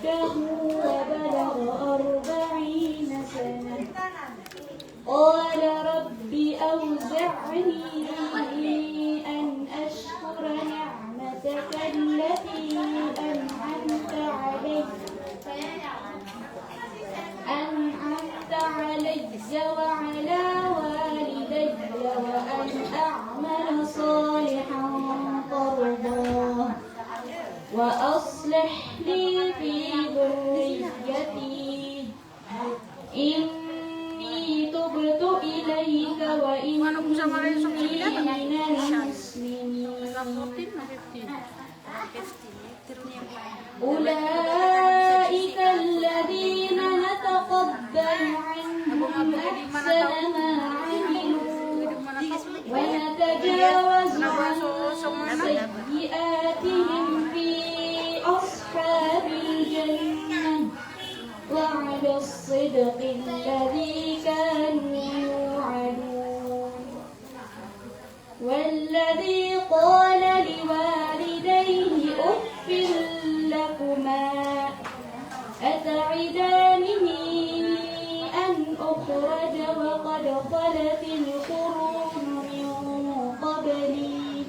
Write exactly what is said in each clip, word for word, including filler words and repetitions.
وبلغ أربعين سنة. قال رب أوزعني أن أشكر نعمتك التي أنعمت علي، أنعمت علي وعلى والدي وأن أعمل صالحا ترضاه وأصلح لي في ذريتي إني تبت إليك وإني من المسلمين. أولئك الذين نتقبل عنهم أحسن ما عملوا ونتجاوز عن سيئاتهم في أصحاب الجنة وعد الصدق الذي كانوا يوعدون. والذي قال لوالديه أف لكما أتعدانني أن أخرج وقد خلت القرون من قبلي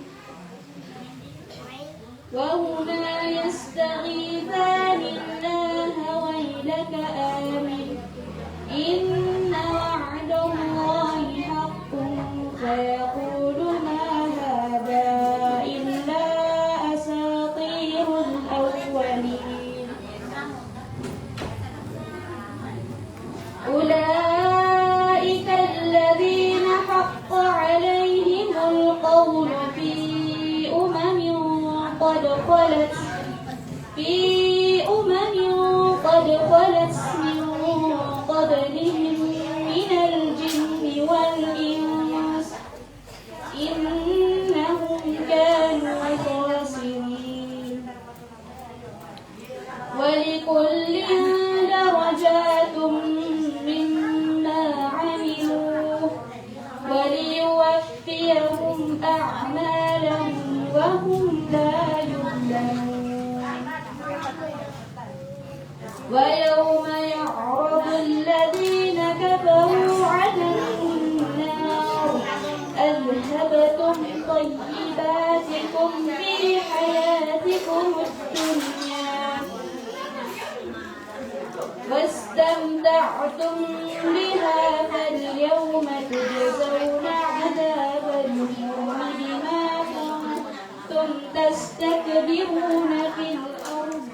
وهما يستغيثان الله ويلك آمن إن وعد الله حق فيقول ما هذا إلا أساطير الأولين. أولئك الذين حق عليهم القول في أمم قد خلت، في أمم قد خلت من قبلهم من الجن والإنس إنهم كانوا خاسرين. ولكل درجات مما عملوا وليوفيهم أعمالهم وهم لا يظلمون. ويوم يعرض الذين كفروا على النار أذهبتم طيباتكم في حياتكم الدنيا واستمتعتم بها فاليوم تجزون عذاب الهون بما كنتم تستكبرون في الأرض،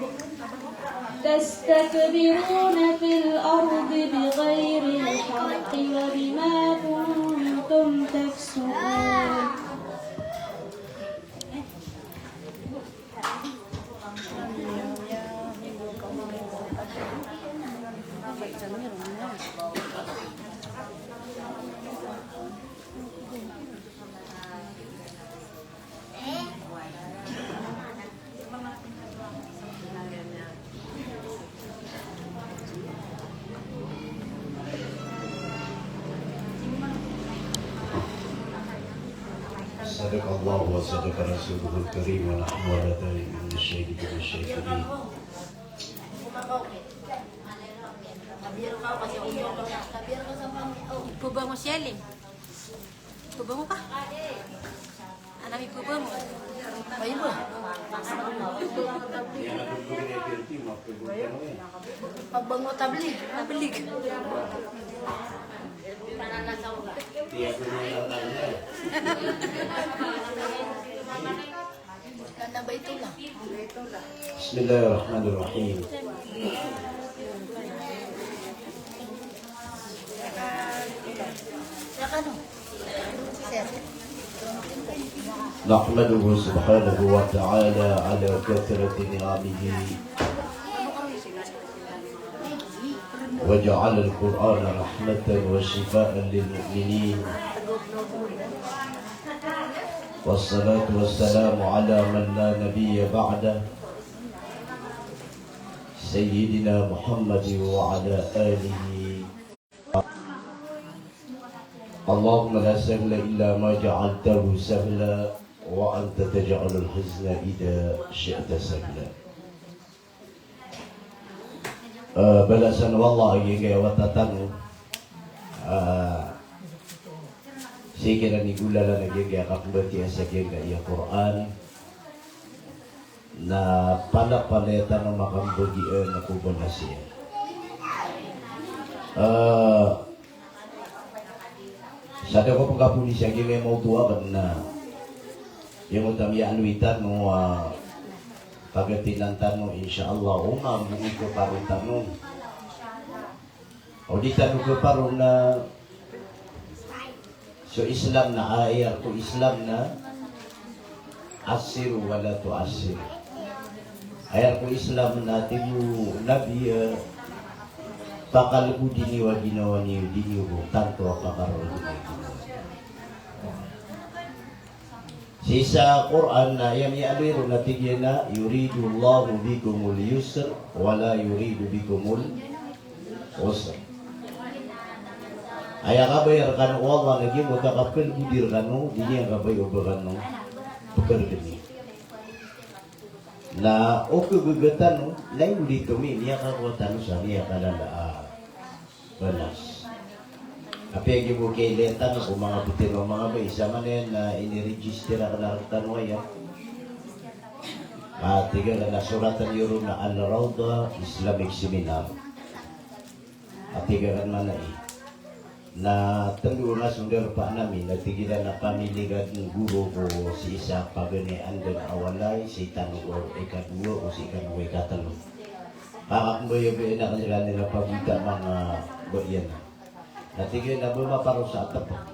تستكبرون في الأرض بغير الحق وبما كنتم تفسقون. صدق الله وصدق رسوله الكريم ونحن على ذلك من الشاهدين والشاكرين. Ipobango si Eli. Ipobango ka? Ana mi ipobango. Ay, iba. Pagbango tablig. Tablig. بسم الله الرحمن الرحيم. نحمده سبحانه وتعالى على كثرة نعمه وجعل القرآن رحمة وشفاء للمؤمنين. والصلاة والسلام على من لا نبي بعده، سيدنا محمد وعلى آله. اللهم لا سهل إلا ما جعلته سهلا، وأنت تجعل الحزن إذا شئت سهلا. Eh, balasan o Allah a giyangkaya wata tano. Eh, sii kiran i golalan a giyangkaya kapembatiya sa giyangkaya Qur'an. Na palapalaya tano makambagian ko balas iyan. Eh, sa da ko pengkapoli sa giyangkaya mawdu' a ba na giyangkoto a miyaaloy tano a pagatinan tano, insha Allah, o mambo i keparo tano. O di tano keparo na so Islam na, aya ko Islam na "Yassiru wa la tu'assiru." Aya ko Islam na tig o Nabi, eh, pakalbodi niyo a ginawa niyo, di niyo bo tanto a pakarolbodi a ginawa niyo. Sii sa Qur'an na aya miyaaloy ron na tig iyan a, "Yuridullahu bikumul yusra wa la yuridu bikumul usra." Aya kabaya rekano o Allah na giyangkoto a kapelbodi rekano, di niyan kabaya o ba kano pekergeni. Na o kebegatan o, na ino di tano, miyakakowa tano sa miyakalala a balas. Apiya giya bo kiyailay tano ko manga betero a manga bai, isa man iyan na iniregister akn a rektano aya. Ah, tig akn a soratan iyo ron na Al-Rawda Islamic Seminar. A tig akn man ai. Na tendo na so darpa ami, na tig iran a pamili ka den guro ko sii sa paganay anda a walay, sii tano ko ikadowa, o sii kano ko ikatelo. Kakakmbayabaya na kaniran na pagita manga ba iyan. Na tig iyan a ba maparosa a tepek.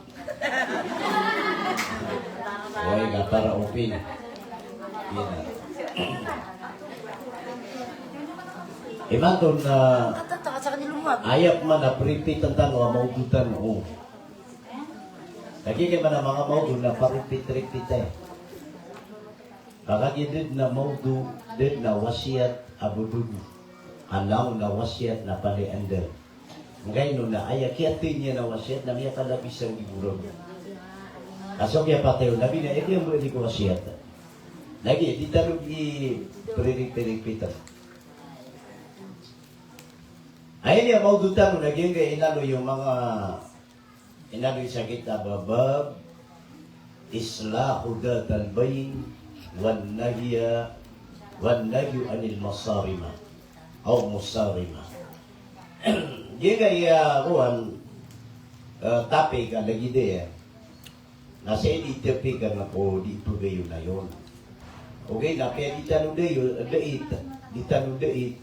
Oway, ka para opin. Iyan. Imanto na aya pman a pripit tano a mawdu tano. Lagid iyan man a manga mawdu na paripit-ripit aya. Ka kagiya da den a mawdu, da den a wasiyat a bebago. Ka langon a wasiyat na palaya anda. Ngkaino na aya kiyathay niyan a wasiyat na miyakalabi sa giya borago. Ka so kiyapatay o Nabi na aya kiyambali ko wasiyat. Lagid, di tano di priripirit-ripitan. Aya niyan a mawdu tano na giyangkaya inaloy o manga Inaloy sa kitab a bab, Islahu Dhatil Bayn, wan Nahya, wan Nahyu anil Masarima, aw Musarima. Giyangkaya kowan, eh, topic a lagid aya. Na sii di topic a na ko di pagayonayon. Ogaid na apiya di tano dayo, dait, di tano dait.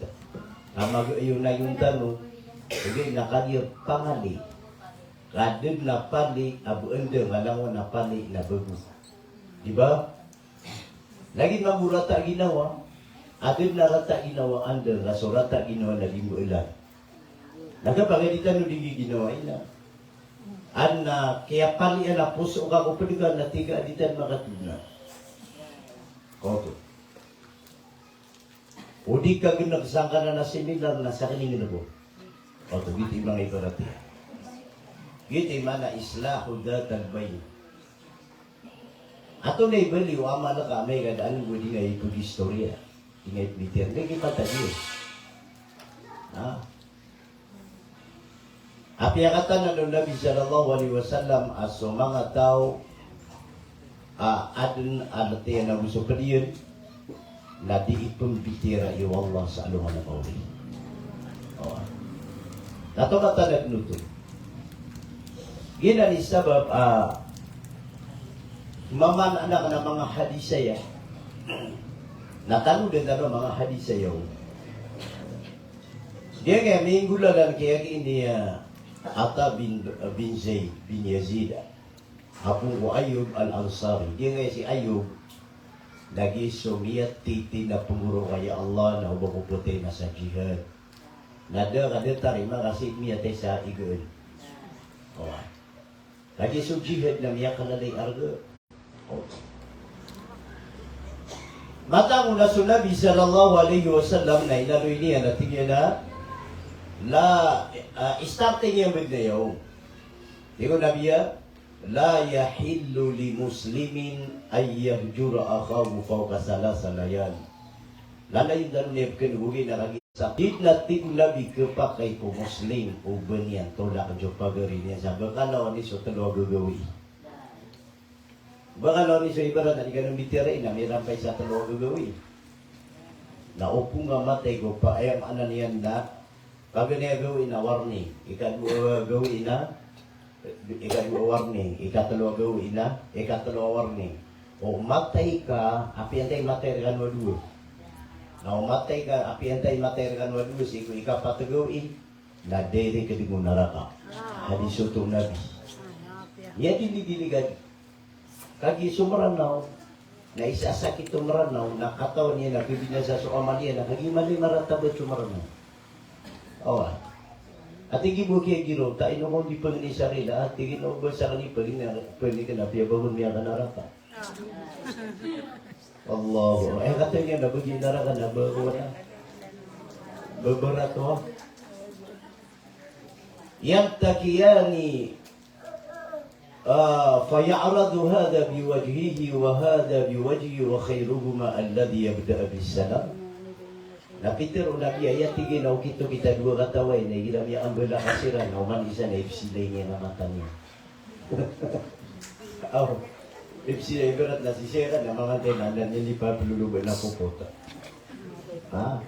Na magayonayon tano, ogaid na kagiya pangni. Ka da den a pali a ba anda, ka langon a pali na bago. Di ba? Lagid mambo rata a ginawa, a da den a rata a ginawa anda, ka so rata a ginawa na di mbaal. Na kapagay di tano di giginawai na. Adn a kiyapalian a poso ka ko ped ka na tig a di tano makatona. Oto. O di ka gnk sangkanan a seminar na sakn i gnk ko. Oto, giyoto i manga ibarat iyan. Giyoto i maana islahu dhatal bayn. Antonaa i bali o amal ka amay ka da a gnk ko di nga ipag-istorya, di nga ipmitir. Di nga ipantag iyan. Ha? Apiya katawan o Nabi sallallahu alaihi wasallam a so manga taw a adn a ltiyan ago so pd iyan na di ipmbitiyarai o Allah sa alongan a maori. Oway. Na tonaa katawan oto? Giyanan i sabap a maman anak na manga hadis aya. Na tano dn tano manga hadis aya. Giyangkaya minggolalan kiyagii niyan a Ata bin, bin Zaid bin Yazid, a phoon ko Ayyub Al-Ansari. Giyangkaya si Ayyub, lagid so miyatiti na pnggorok a ya Allah na o ba ko patay na sa jihad. Na da ka datar i manga sii miyatay sa igaan. Oway. Lagid so jihad na miyakalalay arga. Mataan on a so Nabi sallallahu alaihi wasallam na inaloy niyan a tig iyan a, la, ah, starting iyan bd na yaw. Tig o Nabi a, la yahillu li muslimin an yahjura akhahu fawqa thalatha layal. Lalayon tano niyan pkn ogaid na kagi Sa di na tig o Nabi khapakay ko Muslim o ba niyan tolak so pagari niyan sa ba kalawan iyan so telo a gagawii. Ba kalawan iyan so ibarat a di ka na mbitiyarai na mirampay sa telo a gagawii. Na opama matay ko pa, aya maana niyan na, paganay a gawii na warning, ikadowa a gawii na Ikadowa warning, ikatelo a gawii na, ikatelo a warning. O matay ka, apiya antaa i matay rekano a dowa. Na o matay ka, apiya antaa i matay rekano a dowa, sii ko ikapat a gawii, na direct ka dn ko naraka. Hadis oto o Nabi. Aya dn i diligan. Kagiya so Mranaw, na isa a sakit o Mranaw, na katawan iyan a kabinasa so amal iyan, na kagiya mala i maratabat so Mranaw. Oway. Ati gibo kiya giro, ta ino ko di pangni sa rila, ati gino ba sa kani pangni, pangni ka na piya bangon miya ka naraka. Allahu, eh, kata niya na bagi naraka na ba ko na. Beberat to. Yaltaqiyani, ah, faya'radu hadha biwajhihi wa hadha biwajhihi wa khayruhuma alladhi yabda'u bis salam. Na pitharo o Nabi a aya tig iyan a okit o kita dowa katawan na igira miyaambala ka siran na oman isa na ipsilay niyan a mata niyan. Aw, ipsilay ibarat na sisira na mangantay na andan niyan di paploloba na popota. Ha?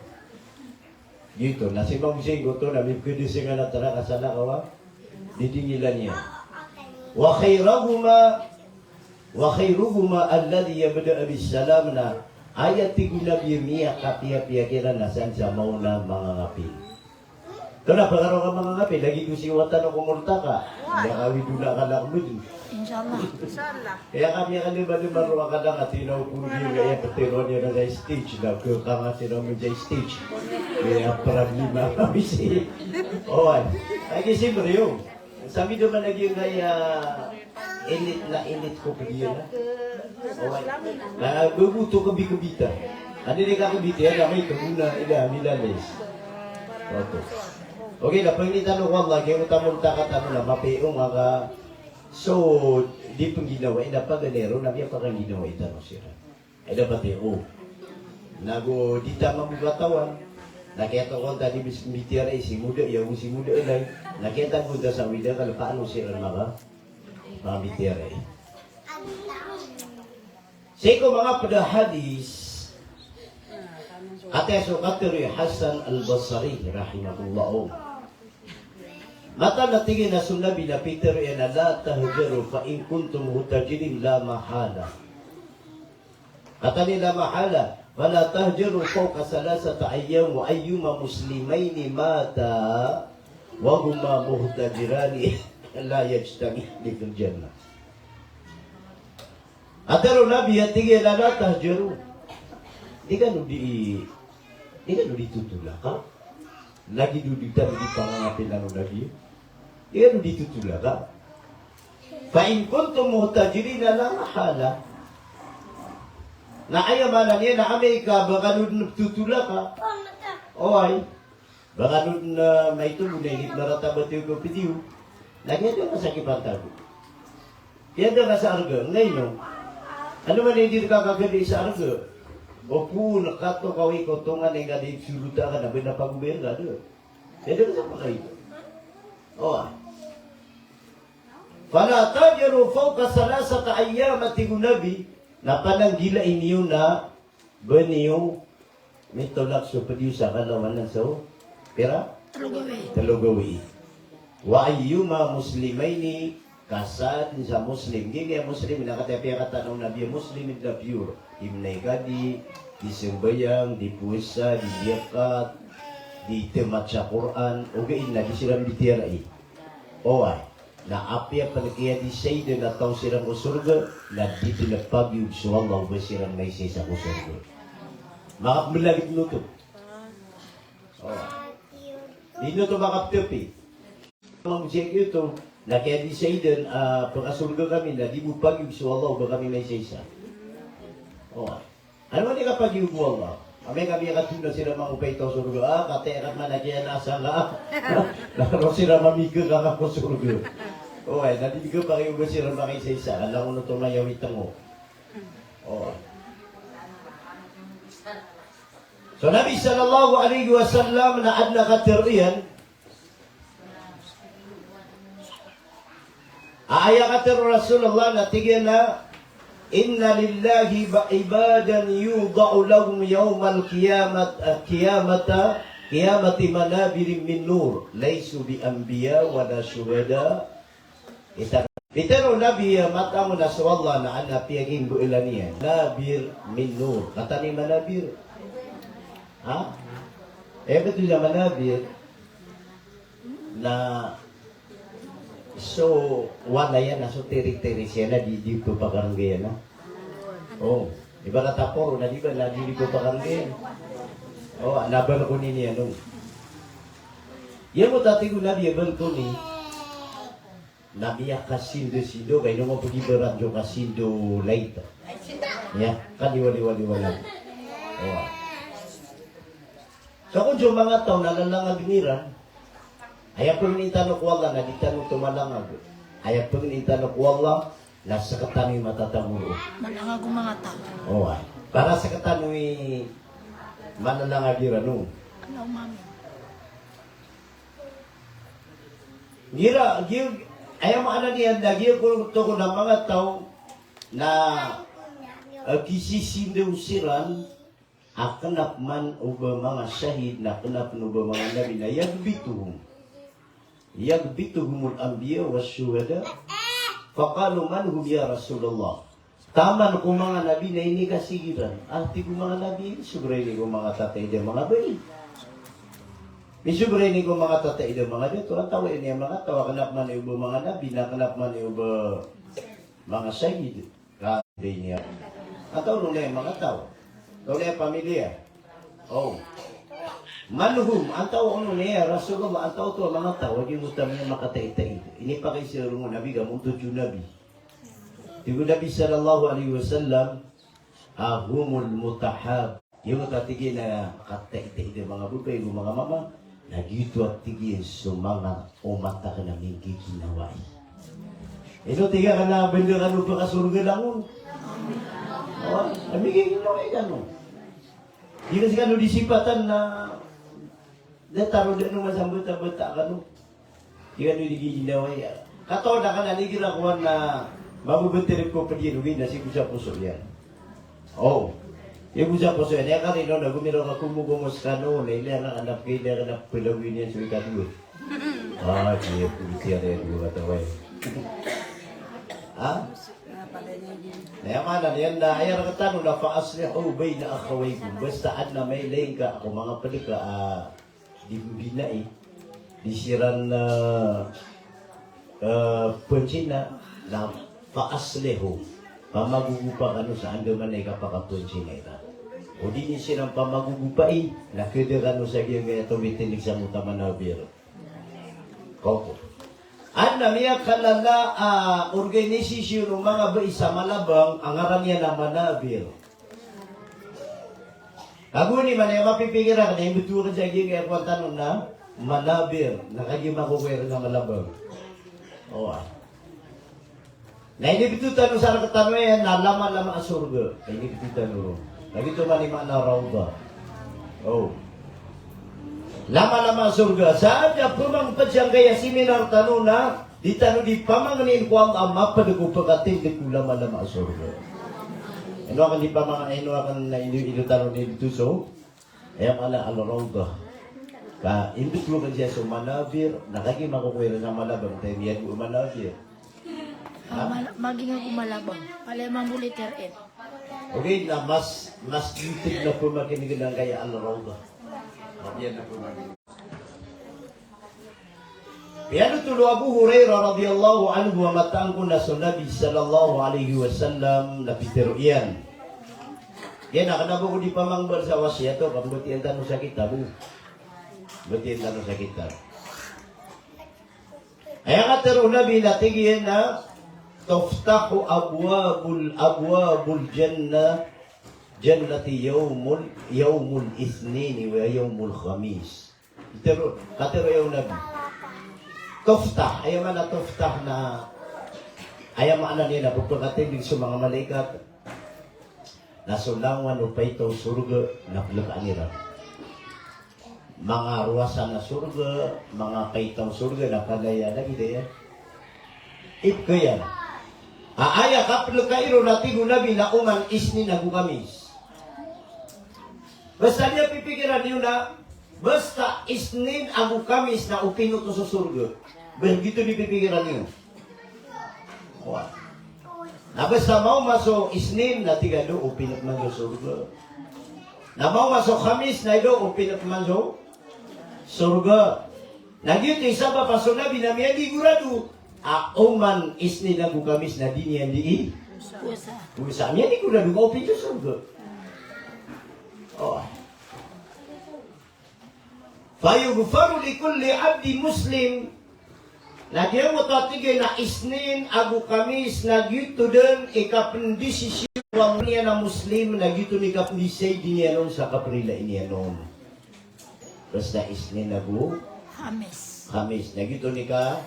Giyoto, na si Imam Hussein goto na mipkadasing a na tara ka salakaw a didingilan iyan. Wa khayruhuma, wa khayruhuma alladhi yabda'u bis salam, na aya tig o Nabi a miyakapiyapiya kiran na san sa maona mangangapil. Ito na pagaro ka mangangapil, lagid o siwatan o ko Multaka. Aya kawid o na kalak mo dn. Inshallah. Aya kami a kalima-lima ro a kalak a tinaw ko di nga aya ptero niyan na sa stage, na kekanga tinaw mo sa stage. Aya problema kami si. Oway. Ay, kisi meriyo. Sabi do man lagi nga aya init na init ko pediyan na. Oway. Na, gogo to kebi-kebita. Andi di ka kebita, na may kebuna, ida, milalis. Oto. Okay, na pangni tano ko Allah, kaya utama-utama tano na mapiya o nga ka So, di pngginawai na paganay ron, na miyapakangginawa i tano siran. Ay dapat iyo. Nago di tano makatawan. Na kiyatokawan ta di bis-, mbitiyarai si moda, iya o si moda ilay. Na kiyatago ta sa wida, kalpaan o siran maka, maka mbitiyarai. Sii ko manga pd a hadis, ati so katharo i Hasan Al-Basri, rahimahullah. Mataan a tig iyan a so Nabi na pitharo iyan a, "La tahjaru fa in kuntum muhtajirin la mahala." Katharo iyan la mahala, "Fala tahjaru fawqa thalathati ayyam wa ayyuma muslimayni mata wa huma muhtajirani la yajtami'ani fil jannah." Katharo o Nabi a tig iyan a, "La tahjaru." Di kano di, di kano di totolaka. Lagid o di tano di pangangapil o Nabi. Di kano di totolaka. Fa in kuntum muhtajirin la mahala. Na aya maana niyan na amay ka ba kano dn totolaka. Oway. Ba kano dn, ah, maito bo na init na rata ba tiyo ko pitiyo. Na kiyada ka sa kipantag. Kiyada ka sa arga, ngaino? Ano man i di ka kakadi sa arga? O poon, kato ka wi ko tongan i nga di surota ka na ba na pagobayad ka, da. Kiyada ka sa pakay. O, ah. Fala tahjaru fawqa thalathati ayyam, a tig o Nabi, na pananggilai niyo na ba niyo mitolak so pd iyo sa kalawanan so pira? Tlo gawii. Tlo gawii. Wa ayyuma muslimayni, ka sadn sa Muslim. Giya Muslim, na katii a piyakatana o Nabi a Muslim na pure. Di mnay kadi, di sambayang, di powasa, di zakat, di thamat sa Qur'an, ogaid na di siran mbitiyarai. Oway. Na apiya pn kiyadisaidan a taw siran ko sorga, na di dn pagiyog so Allah o ba siran maisaisa ko sorga. Manga pmlagid oto. O. Di oto makaptpi. Manga pmlagid oto, na kiyadisaidan a pkasorga kami, na di bo pagiyog so Allah o ba kami maisaisa. O. Ano man i kapagiyog o Allah? Amay ka miyakatona siran mangopay taw sorga, ah, katii ka man a kiyanasa nga. Na roo siran mamikir ka ko sorga. Oway, na di kapagiyog siran makaisaisa, ka langon oto mayaw i tngo. Oway. So Nabi sallallahu alaihi wasallam na adn a katharo iyan, a aya katharo o Rasulullah na tig iyan a, "Inna lillahi ba-, ibadan yuda'u lahum yawmal qiyamat-, eh, qiyamata, qiyamati manabir min nur, laysu bi anbiya wala shuhada." Ita-, pitharo o Nabi a mataan on a so Allah na adn a piyagimboolan iyan, manabir min nur. Katharo i manabir? Ha? Eh, btad sa manabir na so walay iyan na so tiri-tiri iyan na di, di pphakaranggay iyan na. O, ibarat a poro na di ba na di, di pphakaranggay iyan. O, na balkoni niyan on. Aya bo a tig o Nabi a balkoni na miyakasindo-sindo, ka ino nga pgibarat so kasindo lait. Aya, kaliwaliwaliwala. O. So kon so manga taw na lalangagn iran, aya pangnin tano ko Allah na di tano oto malangag. Aya pangnin tano ko Allah na sktano i matatago ron. Malangag o manga taw. O, ay. Para sktano i malalangag iran on. Allahumma amin. Igira, gi-, aya maana niyan na giyoto kon a manga taw na, eh, kisisindaw siran a kna pman o ba manga shahid, na kna pman o ba manga nabi, na yaghbituhum. Yaghbituhumul anbiya wash shuhada. Faqalu, "Man hum ya Rasulullah?" Taman ko manga nabi na inikasigi ran. A tig o manga nabi, misobra ini ko manga tataid a manga bai. Misobra ini ko manga tataid a manga dato. Antawaa ini a manga taw a kna pman o ba manga nabi, na kna pman o ba manga shahid. Ka, bai niyan. Antawaa ron i manga taw? Antawaa ron i pamilya? O. Man hum, antawaa ron, ya Rasulullah, antawaa oto a manga taw a giyoto a miyakataitaid? Inipakaiza ron o Nabi ka monto so Nabi. Tig o Nabi sallallahu alaihi wasallam, a humul mutahab. Giyoto a tig iyan a kataitaid a manga babay ago manga mama, na giyoto a tig iyan so manga omat akn a minggiginawai. Ino tig akn a banda kano pkasorga langon. O, a minggiginawai kano. Di kasi kano di sipatan na datar o da kano masambata-bata kano. Di kano di ginawai. Katawan akn a igira kowan na mabobotir ko pd iyan, ogaid na sii ko sa poso iyan. O. Sii ko sa poso iyan. Aya karino na gomiraw ka komokomos kano, na ilay akn a kna pkhailay akn a palagoy niyan so ikadowa. A, di, di, di, di, di, di, di, di, di. Ha? Na aya maana niyan na aya rktano na fa aslihu bayna akhawaykum. Basta adn a mailay ngka ko manga pd ka, a, di mbinai, di siran, eh, eh, pnsinan, na fa aslihu. Pamagogopa kano sa andamanaya i kapakapnsinai iran. O di niyo siran pamagogopai, na khada kano sa giyangkaya a tindg sa mota manabir. Koko. Adn a miyakalala a organisasyon o manga bai sa Malabang a ngaran iyan a Manabir. Ago ini man aya mapipikir akn na imbtowan akn sa giyangkaya kowan tano na Manabir, na kagiya makokoyr sa Malabang. O, a. Na inibto tano sa rktano iyan na lama-lama a sorga. Na inibto tano ron. Na giyoto man i maana a rawdah. O. Lama-lama a sorga. Sa adn a pmangpd sangkaya seminar tano na di tano di pamangnin ko Allah a mapd ko pkatindg ko lama-lama a sorga. Ino akn di pamang-, ino akn na ino, ino tano di dito so Aya maana a Al-Rawdah. Ka imbtowan ka siya so Manabir, na kagiya makokoyr sa Malabang, tayo miyago Manabir. Ah, ha? Mal-, maging ako Malabang. Pala mambo letter F. Okay, na mas, mas giyoto na pmakin'g angkaya Al-Rawdah. Kagiya na pmakin. Piyanothol o Abu Hurairah radhiyallahu anhu a mataan kon a so Nabi sallallahu alaihi wasallam na pitharo iyan. Giyanan a kna ba ko di pamangbal sa wasiyat o, ka mbatiya tano sa kitab o. Mbatiya tano sa kitab. Aya katharo o Nabi na tig iyan a, "Tuftahu abwabul, abwabul jannah, jannati yawmul, yawmul ithnaini wa yawmul khamis." Katharo, katharo iyan o Nabi. Tuftah, aya maana tuftah na, aya maana niyan na pphakatindg so manga malaikat na so langowan o paita o sorga na plkaan iran. Manga rowasan a sorga, manga kaitaw sorga na palaya na gida iyan. Ipkhayan. A aya kaplkairo na tig o Nabi na oman Isnin ago Kamis. Basta di a pipikiran iyo na, basta Isnin ago Kamis na opinot o so sorga. Ba giyoto di pipikiran iyo. Wa. Na basta maoma so Isnin na tig a do opinot man so sorga. Na maoma so Kamis na tig a do opinot man so sorga. Na giyoto i sabap a so Nabi na miyanigorado a oman Isnin ago Kamis na di niyan dii. Puasa. Puasa. Miyanigorado ka opinot so sorga. O. Fayughfaru likulli abdin muslim. Na giyangkoto a tig iyan a Isnin ago Kamis na giyoto den i kapndisisyon o Allah niyan a Muslim, na giyoto i kapndisisyon niyan on sa kaprilaan iyan on. Basta Isnin ago Kamis. Kamis. Na giyoto i ka,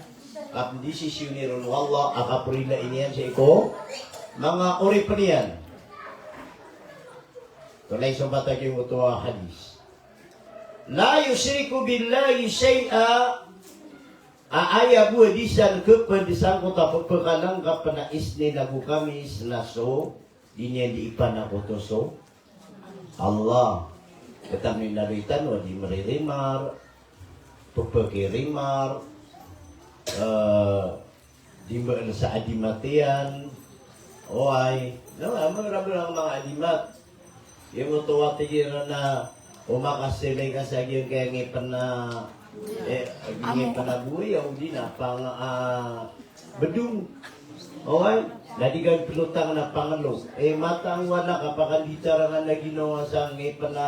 kapndisisyon iron o Allah a kaprilaan iyan sii ko manga oripn iyan. Oto na isompat a giyangkoto a hadis. La yushriku billahi shay'a. A aya bo a di san khapd sangkoto a pphakalangkap na Isnin ago Kamis na so di niyan di ipanakoto so Allah. Kataman i naloy tano a di mririmar, pphakirimar, eh, di mbaal sa adimat iyan. Oway. Na, mrabla manga adimat. Giyangkoto a tig iran a, o makasilay ka sa giyangkaya ngipn a, eh, ngipn a buwaya, odi na pang, ah, bdong. Oway, na di ka plotangan a panglo. Eh, matang wala ka pakanditarangan a ginawa sa ngipn a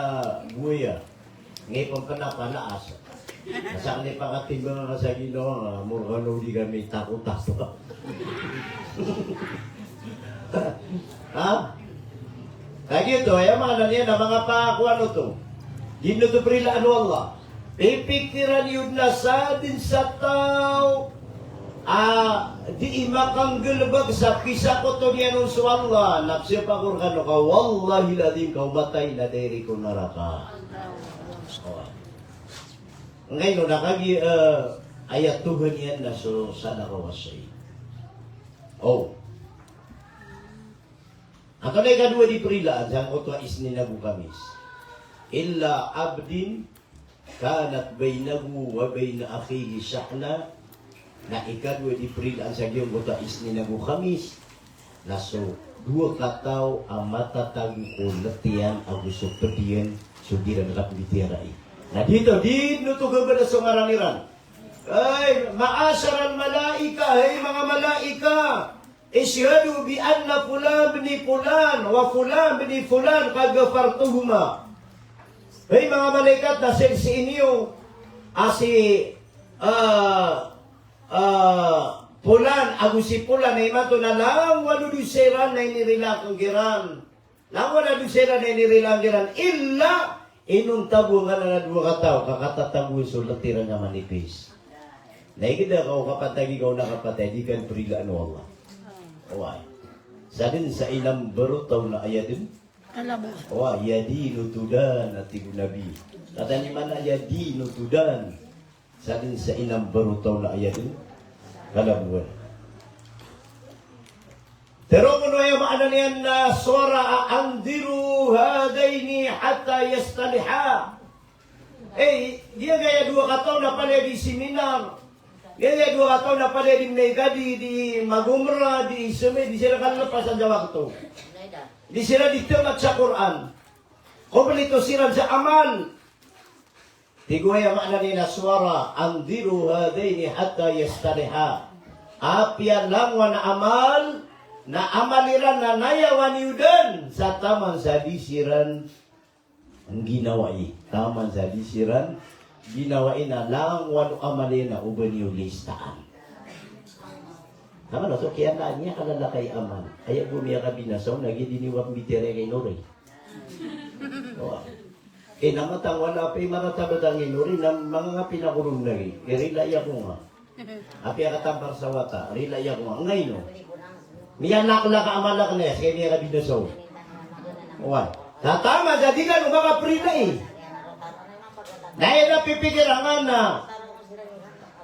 buwaya. Ngipn pn a panaas. Sa kani pakatimbang ka sa ginawa, ah, morgan o di kami takot-takot. Ha? Kagiya oto, aya maana niyan na manga pakowan oto. Di oto prilaan o Allah. Pipikiran iyo na sadn sa taw a dii makanggalbk sa pisakoto niyan on so Allah, na pzapakor kano ka, wallahil adhim, ka o matay na direct ko naraka. Angkaino na kagiya, eh, aya Tuhan iyan na so salakaw a shayi. O. Antonaa i kadowa di prilaan sangkoto a Isnin ago Kamis? Illa abdin kanat bainahu wa baina akhihi shahna. Na ikadowa di prilaan sa giyangkoto a Isnin ago Kamis na so dowa kataw a matatago ko lt iyan ago so pd iyan so di iran kapmbitiyarai. Na di oto, di oto gabada so ngaran iran. Ay, ma'asharal malaika, hay manga malaika. Ishhadu bi anna fulan bin fulan wa fulan bin fulan qad ghafartuhuma. Hay manga malaikat, na saksii niyo a si, ah, ah, fulan ago si fulan na imanto na langowan o dosa iran na inirila akn kiran. Langowan a dosa iran na inirila akn kiran, illa inonta bo ngka anan a dowa kataw ka katatagoan so lt iran a manipis. Na igira ka o kapatay, igira ka o kapatay, di ka prilaan o Allah. Oway. Sadn sa inambar o taw na aya dn. Oway, yadinu tudan, a tig o Nabi. Katawan imanto na yadinu tudan. Sadn sa inambar o taw na aya dn kalabowan. Tero ko no aya maana niyan na sowara a anziru hadhaini hatta yastaliha. Eh, giyangkaya dowa kataw na palaya di seminar. Giyangkaya dowa kataw na palaya di mnay ka di, di mag-umrah, di isemi, di siran kalpasan sa wakto. Di siran di tamat sa Qur'an. Komplito siran sa amal. Tig o aya maana niyan na sowara, anziru hadhaini hatta yastaliha. Apiya langowan a amal, na amal iran na nayawan iyo dn sa taman sa di siran ngginawai. Taman sa di siran ngginawai na langowan o amal iyan na oba niyo listaan. Taman a so kiyanaan iyan a kalalakaw i amal. Aya bo miyakabinasa on lagid i di niyo kapmbitiyarai a kay Nori. Oway. Eh, na matang wala a pay maratabat a kay Nori, na manga pinakoron lagid. Eh, rila iya ko nga. Apiya katampar sa wata, rila iya ko nga. Angkaino? Miyalaklak a amal akn iyan, ska miyakabinasa on. Oway. Sa taman sa di kano makaprila i. Na aya na pipikir angka na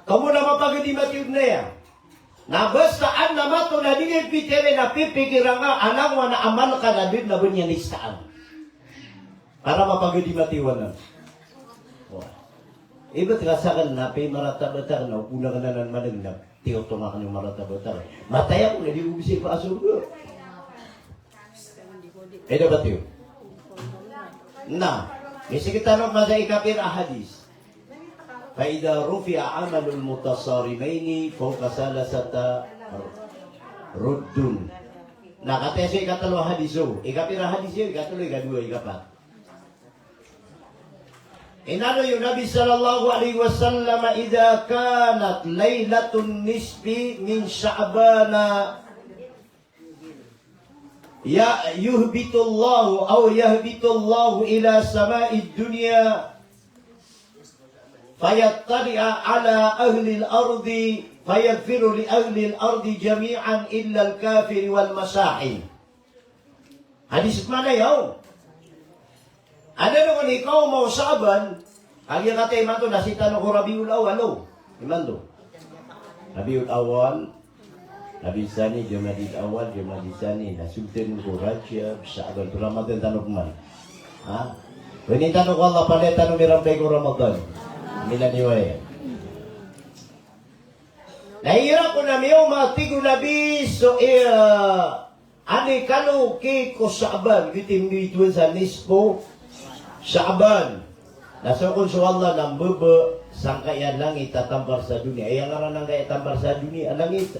tomo na mapagedi mati o doniya. Na basta an na mato na di niyan pitiyarai na pipikir angka a langowan a amal ka na di na ba niyan istaan. Para mapagedi mati o anan. Wah. Ibt ka sakn na pimaratabat akn na opona akn anan maneg na tiyotong akn iyo maratabat akn. Matay ako na di ko bisa ipasorga. Aya dapat iyo. Na, misikitano masa ikapira a hadis. Fa idha rufi'a amalul mutasarimaini fawqa thalathata ruddun. Na, kataya so ikatlo a hadis o. Ikapira a hadis iyo, ikatlo, ikadowa, ikapat. Inaloy o Nabi sallallahu alaihi wasallam, idha kanat lailatun nisfi min Sha'bana, ya, yuhbitullahu aw yahbitullahu ila sama'id dunya, fayattali'a ala ahlil ardi, fayaghfiru li ahlil ardi jami'an illal kafiri wal masahin. Hadis mana yaw? Ada na ko ni kaw maw Sha'ban, agi kata imanto na sii tano ko Rabiul Awal, o. Imanto. Rabiul Awal, Rabiul Thani, Jumadil Awal, Jumadil Thani, na sugten ko Rajab, Sha'ban, to Ramadan tano pman. Ha? Ini tano ko Allah, palaya tano mirampay ko Ramadan. Amin, aniwaya. Na igira ko na miyaoma, tig o Nabi, so, iya, ani kalo ki ko Sha'ban, giyoto i mbitowan sa nisfu Sha'ban. Na so kon so Allah na mbaba sangkaya langit a tampar sa doniya. Aya ngaran angkaya tampar sa doniya a langit.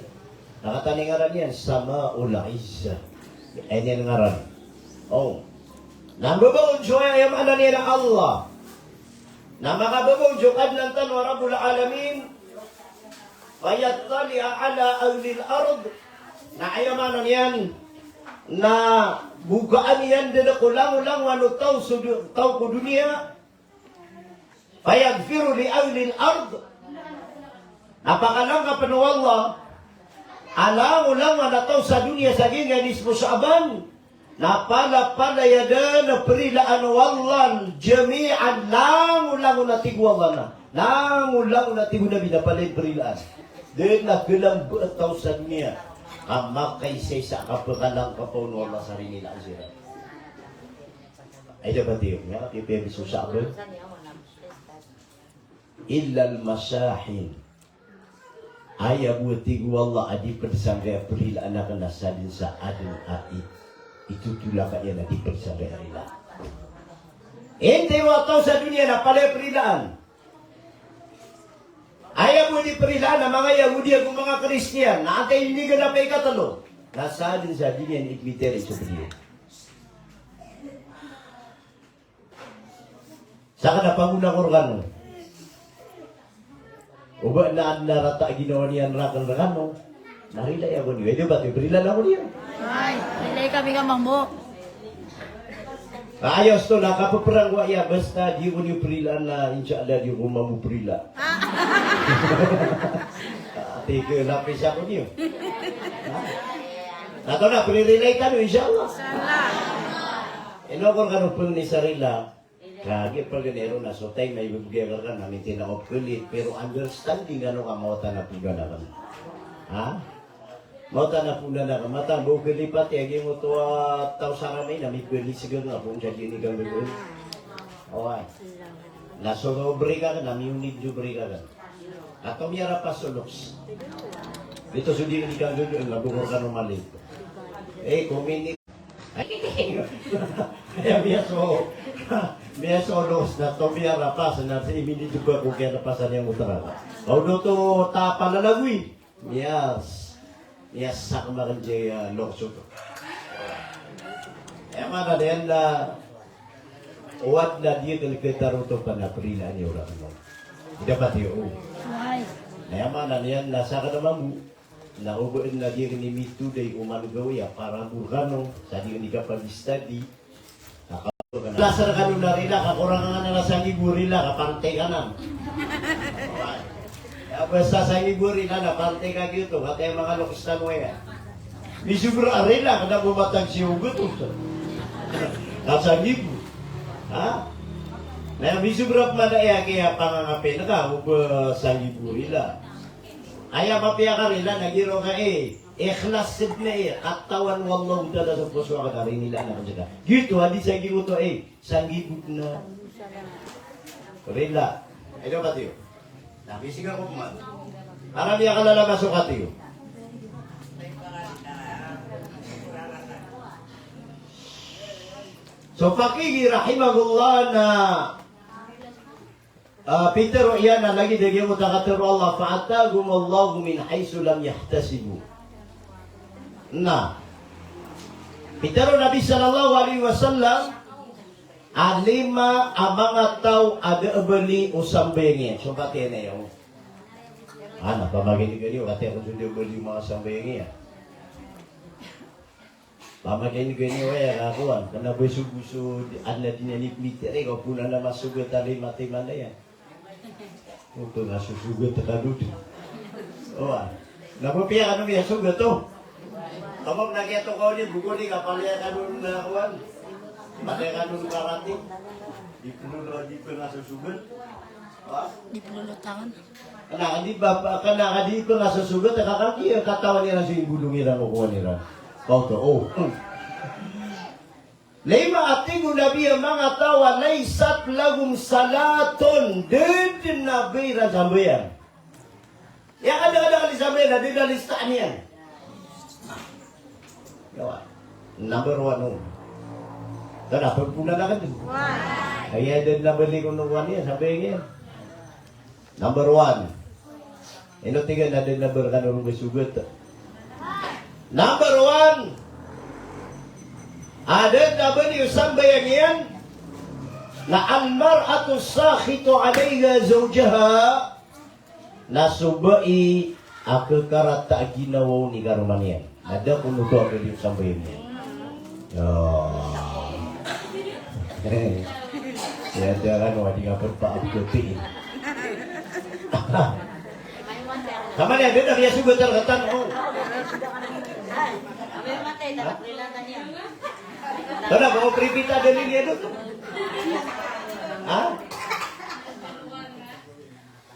Na katii ngaran iyan, Sama'ul Izzah. Aya niyan ngaran. O. Na mbaba on so, aya maana niyan a Allah. Na makababa on so Kadnan tano a Rabbul Alamin. Fayattali'a ala ahlil ard. Na aya maana niyan na bokaan iyan dn ko langolangowan o taw so du-, taw ko doniya. Fayaghfiru li ahlil ard. Na pakalangkapn o Allah a langolangowan a taw sa doniya sa giyangkai a nisfu Sha'ban. Na palapalaya dn a prilaan o Allah jami'an, langolangon a tig o Allah na. Langolangon a tig o Nabi na palaya prilaan. Dn a khalang ba a taw sa doniya a makaisaisa a kapakalangkap on o Allah sa rinilaan siran. Aya dapat iyo, miyakapipiya so Sha'ban. Illal masahin. Aya bo a tig o Allah a di pd sangkaya prilaan akn na sadn sa adn a i-, itotolak iyan a di pd sangkaya rilaan. Intiro a taw sa doniya na palaya prilaan. Aya bo a di prilaan a manga Yahudi ago manga Kristiyan, na antaa i inigan a paikatlo. Na sadn sa di niyan ipmitiyarai so prilaan. Sakn a pangona ko rkano. O ba na adn a rata a ginawa niyan rakn rkano. Na rilai ako niyo. Aya dapat iyo, prilaan ako niyo. Ay, rilai kami ka mambo. Ayos to, na kapphrang ko aya, basta di ko niyo prilaan na, insha Allah, di ko mambo prila. Ah. Tig o lapis ako niyo. Ha? Na to na, pririlai tano, insha Allah. Insha Allah. Ino ko rkano pn ni sarila. Kagiya pagari ron na so time a ibibgay akn rkano na mintinaa ko pkhalit, pero understanding kano ka mawatan a pnggana akn. Ha? Mawatan a pnggana akn, mataan bo khalipat iyan, giyoto a taw sa ramay na mikhalit sgn a pn sa di ini kanggogoon. Oway. Na so break akn, na miyonid so break akn. Ato miyarapas so loks. Ito so di ini kanggogoon, na bokor kano mali. Eh, komini. Aya miyaso, miyaso loks na to miyarapas na si imini deba ko kiyarapasan iyan ko tara. Kaw do to tapa na lagui. Miyas, miyas sak makan jaya loks oto. Aya maana niyan na owat na di kal ketaroto pana prila ni ora kano. Dapat iyo. Aya maana niyan na sakn a mambo. Na o ba dn a di akn imitodai o man gawii a para bo rkano sa di akn ikapag-study. Na ka-, na sa rkano na rila ka korang anan a sangibo rila ka pantay ka nan. Ya, basta sangibo rila na pantay ka giyoto, kataya manga loks tano aya. Misobra a rila ka na bo matag si ogot oto. Na sangibo. Ha? Na misobra pman aya kiyapangangapen ka o ba sanggibo rila. Aya mapiya ka rila na giyangkai ikhlas sii, katawan o Allahu Ta'ala so poso akn a rinila akn sii ka. Giyoto a di sanggibo to, sanggibo na rila. Aya ba tiyo? Na bisiga ko pman. Para miyakalala maso katiyo. So Faqih rahimahullah na Ah, pitharo iyan a lagid a giyangkoto a katharo o Allah, "Fa atahumullahu min haythu lam yahtasibu." Na pitharo o Nabi sallallahu alaihi wasallam a lima a manga taw a da a bali o sambayang iyan. So pati aya na iyo. Ana, pamakinigani o kati ako so da a bali o manga sambayang iyan. Pamakinigani o aya ka kowan, kna ba sogo so adn a di niyan ipmitharo, ka pona na masogat a lima timan iyan. O pngasosogat ka dn. Owa. Na ba piya kano miyasogat oto? Kama na kiyatokawan iyan, bokon i kapalaya kano na kowan. Palaya kano karati. Di pn, di pn ngasosogat. Wa? Di pn tangan. Kna ka di ba, kna ka di pn ngasosogat, ka kagiya katawan iran so ingolong iran o kowan iran. Kaoto, o. Lima a tig o Nabi a manga taw a laysat lahum salatun, da dn a ba iran sambayang. Aya kadakadakl i sambayang na da dn a listaan iyan. Yawa. Number one, o. Tara, pagpunan na ka dn. Aya da dn a bali ko no one iyan, sambayang iyan. Number one. Ino tig iyan a da dn a ba rkano ron sogat. Number one. A da dn a bali o sambayang iyan na al-mar'atu sakhitu alayha zawjaha. Na so bai a khakarata a ginawa on i karoma niyan. Na da kon oto a bali o sambayang iyan. Ya. Ya, da kano a di nga pn paabgati. Kama niyan, da dn a kiyasogat a rkatan, o. Ha? Tara, ba o pripita dalil iyan oto? Ha?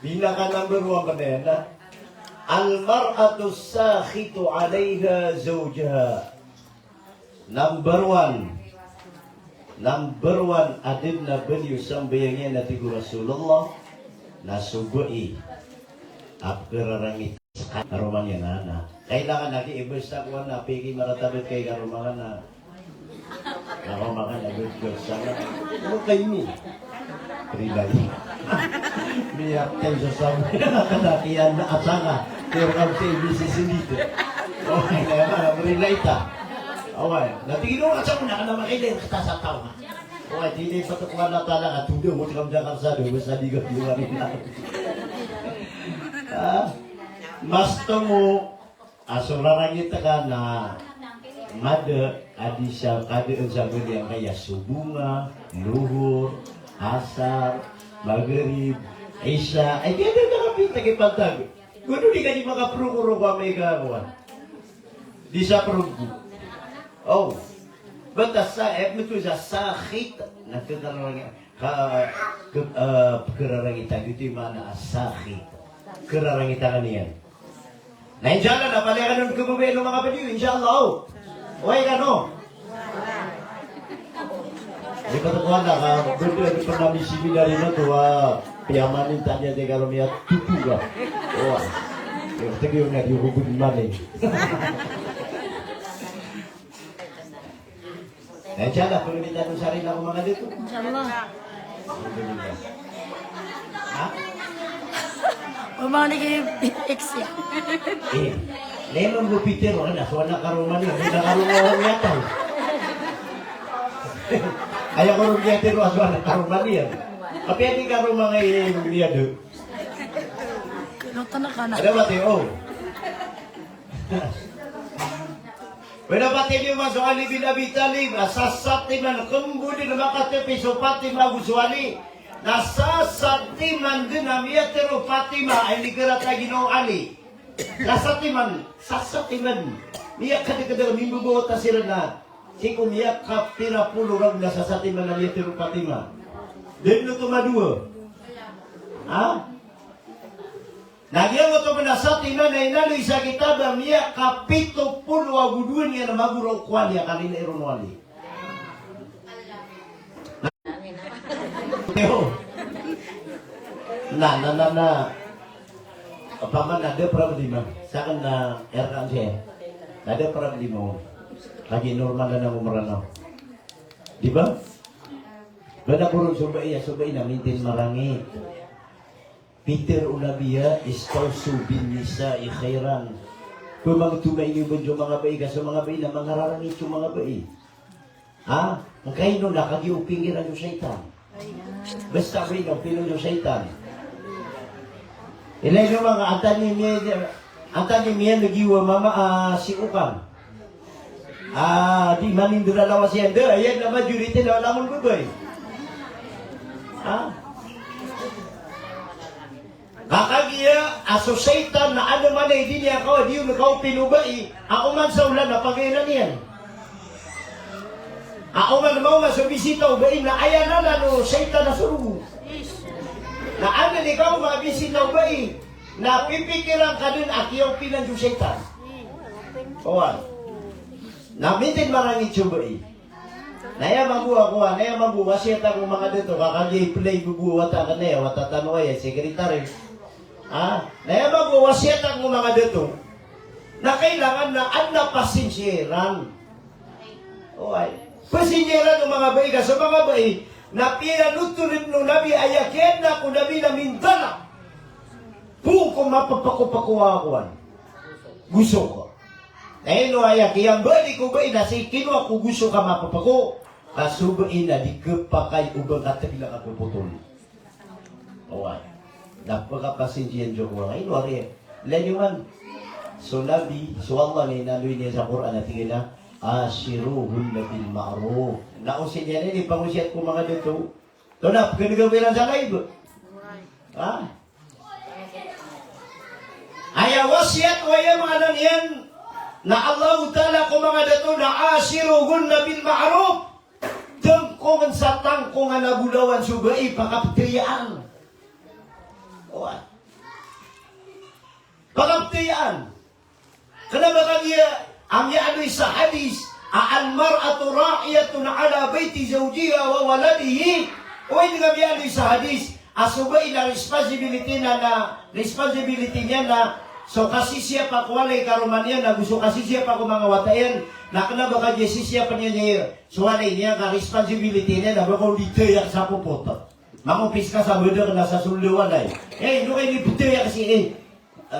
Pinaka number one pn iyan na, al-mar'atu sakhitu alayha zawjaha. Number one. Number one, a da dn a bali o sambayang iyan a tig o Rasulullah, na so bai a pkhararangit sa karoma niyan, na, na. Kailangan a ki, e, basta kowan na, piki maratabat ka i karoma ka na. Ako makan a good, good sana. Ano kayo ni? Rilay. Miyatay sa sabi. Kanakiyan na asanga. Pero kami sa ibig sisindito. Okay, kaya na, rilay ta. Okay. Na tig o asanga na, kana makilay kita sa taw. Okay, di na ipatukuan na talaga. Tudo mo, tikam Jakarta, do, basta di ka di ka rin na. Ah, mas tomo, a so rarangit ka na mada a di sa kadaan sa bali angkaya so bonga, lohor, asar, magrib, isa, ay di ada na kapita ki pantag. Gudo di ka di makaprokuro ko amay ka kowan. Di sa prokuro. Oh. Bata sa, e, mito sa sakhit, na khakararangit. Ka, ke, eh, khararangit a giyoto i maana a sakhit. Khararangit a niyan. Na insha Allah, na palaya kano on khababaya o manga badiyo, insha Allah. Oway kano. Di patokowan na ka, bada di pn ami seminar ino to, a, piyamanin tanya di kano miyatutu ka. Oway. Iyo, tagi o na di ko good morning. Na insha Allah, pagalitan o sarili ko manga dato. Insha Allah. Alhamdulillah. Ha? O manga di kay X ya. E, lemon go pitharo, ana, so ana karoma niyan, so ana karoma niyan taw. Aya ko ron pitharo, so ana karoma niyan. Apiya di karoma nga i niyan do. Ano tanaka na? Ada ba tiyo? Pd a Fatima so Ali bin Abi Talib, a sasatiman kmbo dn a makatpi so Fatima ago so Ali. Na sasatiman dn a miyatharo Fatima a inigarat a ginawa o Ali. Sasatiman, sasatiman. Miyakadakadakl, mimbobowata siran na sii ko miyakapira polo ragon na sasatiman a miyatharo Fatima. Dn oto madowa. Ha? Na giyangkoto a masa timan na inaloy sa kitab a miyakapito polo ago dowa niyan a magoraok ko wali a karina iron wali. Yo. Na, na, na, na. Opama na da problema. Sakn na R K M C. Na da problema. Lagid normal anan ko Mranaw. Di ba? Ba na boron so bai, so bai na mintin marangit. Pitharo o Nabi a, "Istawsu bin nisa'i khairan." Pmangtoma niyo bo so manga bai, ka so manga bai na mangararangit so manga bai. Ha? Angkaino na kagiya opinggiran so shaytan. Basta bai na opinggiran so shaytan. Ilay niyo manga antaa niyo miya, antaa niyo miya lagi wa mama, ah, si Okan. Ah, di manindra lawas iyan da, iyan na majority na langon babay. Ha? Ka kagiya a so shaytan na adn man a di niyan kaw, di on kaw pinobai, ako man sa olan na pagainan iyan. Ako man maoma so bisita o bai na aya anan o shaytan a sorogo. Na adn i kaoma a bisita o bai, na pipikiran ka dn a kiyaopinan so shaytan. Oway. Na mintin marangit so bai. Na aya mambo a kowan, na aya mambo a wasiyat akn ko manga dato, ka kagiya i play bo bo a wata akn aya, wata tano aya, secretary. Ha? Na aya mambo a wasiyat akn ko manga dato. Na kailangan na adn a pasinsiya iran. Oway. Pasinsiya iran o manga bai, ka so manga bai na piyanothol o Nabi a aya kiyaadna ko Nabi na mindala. Poon ko mapapako-pako a kowan. Gosok. Na ino aya kiyambali ko bai na sii kinowa ko gosok a mapapako. Ka so bai na di khapakay o ba katagla ka pphotol. Oway. Na pkhapasinsiya iyan so kowan. Ino ari. Ilay niyo man. So Nabi, so Allah na inaloy niyan sa Qur'an a tig iyan a, "Ashiruhunna bil ma'ruf." Na o sii niyan ini pangosiyat ko manga dato. Tonaa, pkhan'g a ba iran sa live? Ha? Aya wasiyat o aya maana niyan na Allahu Ta'ala ko manga dato na ashiruhunna bil ma'ruf. Tangkongn sa tangkongan a bolawan so bai, pakaptiyaan. Oway. Pakaptiyaan. Kna ba kagiya a miyaaloy sa hadis a, "Al-mar'atu ra'iyatun ala bayti zawjiha wa waladihi." Oway, dn a miyaaloy sa hadis a so bai na responsibility na, na responsibility niyan na so kasisiyapa ko walay karoma niyan ago so kasisiyapa ko manga wata iyan. Na kna ba kagiya sisiyapn iyan iyan so walay niyan, ka responsibility niyan na ba ko di tiyaya sa popot. Mangopis ka sa bdk na sa sold o walay. Eh, ino ka inipthay a kasi, eh,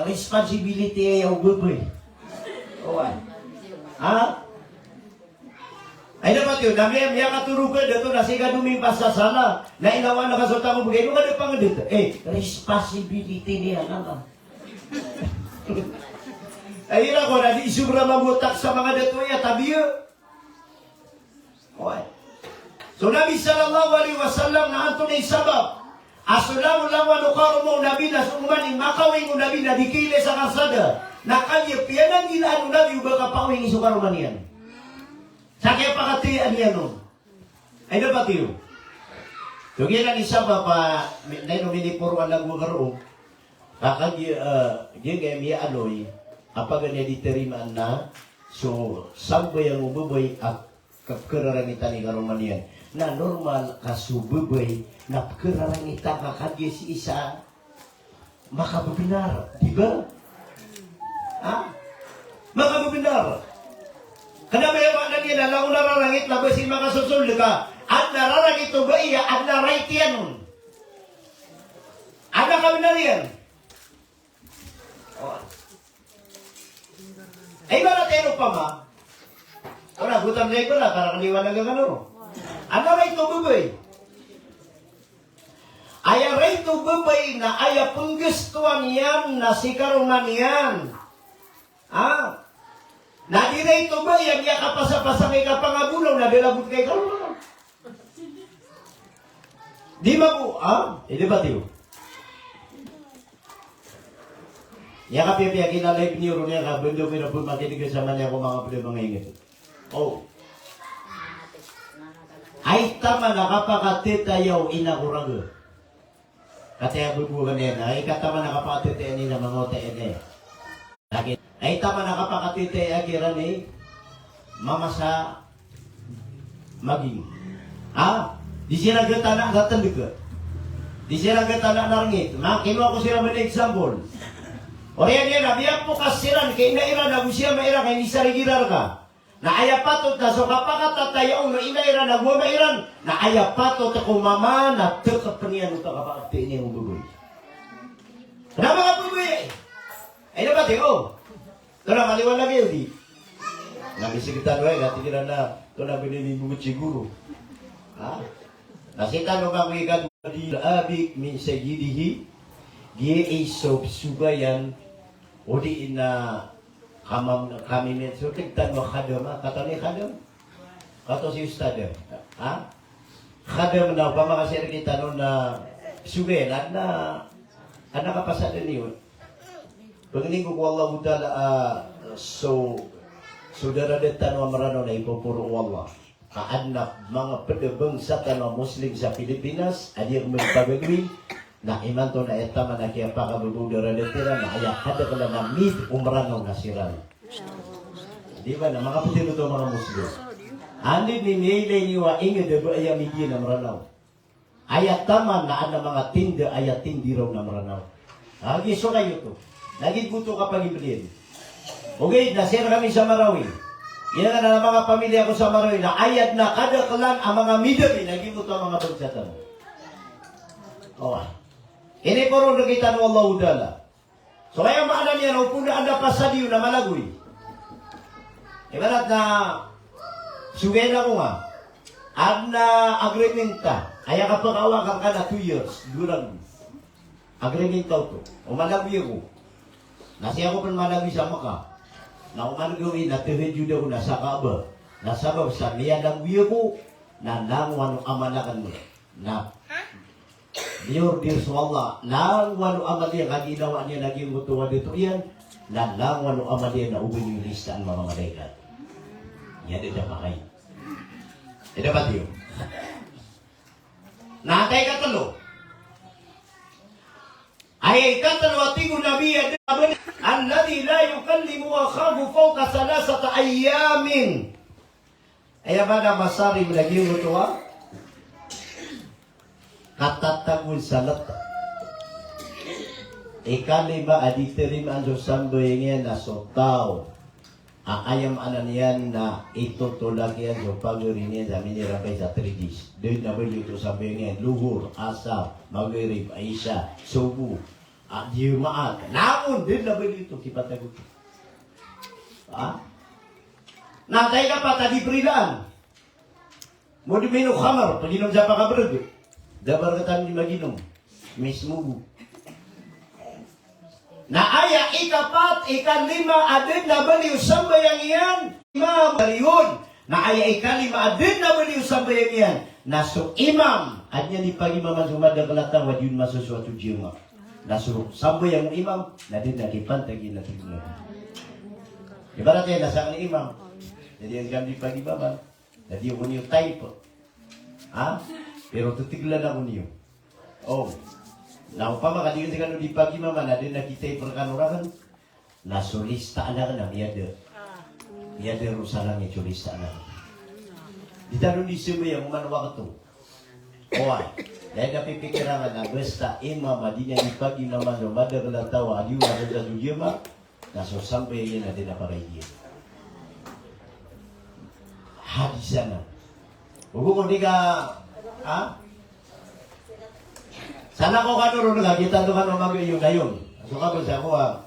responsibility aya o babay. Oway. Ha? Ay, dapat iyan, na miya, miyakatorog ka, dato na sii ka domimpas sa sala. Na inawaan ka so tangob ka, ino ka da pangdit. Eh, responsibility niyan anan. Ay, iran ko na di sobra mambo a tax sa manga dato aya, tabiya. Oway. So Nabi sallallahu alaihi wasallam na antonaa i sabap a so langolangon o karoma o Nabi na so oman i makaawing o Nabi na di kailay sa karsada, na kagiya piyananggilaan o Nabi o ba kapaawingi so karoma niyan. Sa kiyapakatiyaan iyan on. Ay, dapat iyo. So giyanan i sabap a, mi-, na ino miniporoan ago a karoma. Ka kagiya, eh, giya, giya miyaaloy a paganay a di tarimaan na so sambayang o babay a kapkhararangitan i karoma niyan. Na normal ka so babay na pkhararangitan ka kagiya sii sa makababnar, di ba? Ha? Makababnar. Kna ba aya maana niyan na langon a rarangit na ba sii makasosold ka, adn a rarangit o bai a adn a right iyan on. Adn a kabnar iyan. Oway. Ay, ibarat iyan opama. Ora, gotam na ibarat, para kaliwanag kano. Adn a right o babay. Aya right o babay na aya pnggastoan iyan na si karoma niyan. Ha? Na di right o bai a miyakapasapasa ka i kapangabolaw na da lagot ka i karoma. Di mambo, ha? Eh, di ba, tiyo? Aya kapiyapiya kina live niyo ron, aya ka bndo ko ina pn makinig sa manga, ko manga pd a manga ingd. O. Ay taman a kapakatetayaw ina ko raga. Kataya bebo ka niyan, ay kataman a kapakatetayaw ina manga wata ina. Lagi, ay taman a kapakatetayaw kiran i mama sa maging. Ha? Di siran gatanan sa tendek. Di siran gatanan na rengit. Makino ako siran man example. Oriyan iyan a miyapokas siran ki ina iran ago si ama iran ka inisarigi iran rka. Na aya patot na so kapakatatayaw o ina iran ago ama iran, na aya patot ko mama na tekep iyan o kapakatetayaw iyan o babay. Kenapa ka babay? Ay, dapat iyo. Ito na maliwanag iyo di. Na misigitan wa, tig iran na, ito na binibibukot siguro. Ha? Na sii tano ka migad di abik min sayyidihi, giya i so psogayan, o di na kamam-, kami men, so tig tano khadam, ha? Katawan iyo khadam? Katawan si ustad, ha? Khadam na, opama ka sii rektano na psogayan, adn a, adn a kapasadan iyo. Pangnin ko ko Allahu Ta'ala, ah, so, so daradat tano a Mranaw na ipoporo o Allah. Ka adn a manga pd a bangsa tano a Muslim sa Pilipinas a di ako magpagagawii, na imanto na aya taman a kiyapakababa o daradat iran na aya kadaklan a mid o Mranaw na siran. Di ba na manga pd oto a manga Muslim. Anda i miyailay niyo a ingd a ba aya mid iyan a Mranaw. Aya taman na adn a manga tinda, aya tindiraw na Mranaw. Lagid so kayo oto. Lagid ko oto kapagimbliyan. Ogaid na sii rkami sa Marawi. Aya nga na manga pamilya ko sa Marawi na aya dn a kadaklan a manga midami na giyoto a manga bangsa tano. O. Iniporo rktano o Allahu Ta'ala. So aya maana niyan na opama na adn a pasad iyo na malagoy. Ibarat na psogayan ako nga. Adn a agreement ta. Aya kapakaawatan ka na two years. Dowa ragon. Agreement ta oto. O malagoy ako. Na sii ako pn malagoy sa Mekah. Na o malagoy na tahajjud ako na sa Kaaba. Na sabap sa miyalagoy ako na langowan o amal akn. Na miyorder so Allah, langowan o amal iyan, kagiya ginawa niyan a giyangkoto a dato iyan, na langowan o amal iyan na oba niyo listaan manga malaikat. Aya da pakay. Aya da pati iyo. Na aya ikatlo. Aya ikatlo a tig o Nabi a da, alladhi la yukallimu akhahu fawqa thalathati ayyamin. Aya maana a masarip na giyangkoto a katatagoan sa leta. Ikalima a di tarimaan so sambayang iyan na so taw a aya maana niyan na itotolak iyan so pagari niyan sa minirambay sa three days. Da dn a bali oto sambayang iyan, Luhur, Asar, Magrib, Isa, Subuh, a Jumaat. Langon, da dn a bali oto kipatago. Ha? Na aya ikapat a di prilaan. Mudminu khamr, paginom sa pakabrg. Da ba rktano di maginom. Mismo bo. Na aya ikapat, ikalima a da dn a bali o sambayang iyan, imam baliyon. Na aya ikalima a da dn a bali o sambayang iyan na so imam a di niyan di pagimaman so madakl a taw a di on masosoat o jiyama. Na so sambayang o imam na da dn a kipantag iyan a tig o Nabi. Ibarat iyan na sakn i imam na di niyan di pagimaman. Na di ako niyo type. Ha? Pero ttglan ako niyo. O. Na opama ka di kano di pagimaman na da dn a ki-type rkano rakn. Na so listaan akn na miyada. Miyada roo sa langit so listaan akn. Di tano di sambayang oman wakto. Oway. Da dn a pipikir akn na basta imam a di niyan di pagimaman so madakl a taw a di on masosoat o jiyama. Na so sambayang iyan na da dn a pakaidi iyan. Hadis anan. Ogo ko di ka, ha? Sana ko kano ron nga, kita to kano mag-iyon-ayon. So ka ba sa ko, ha?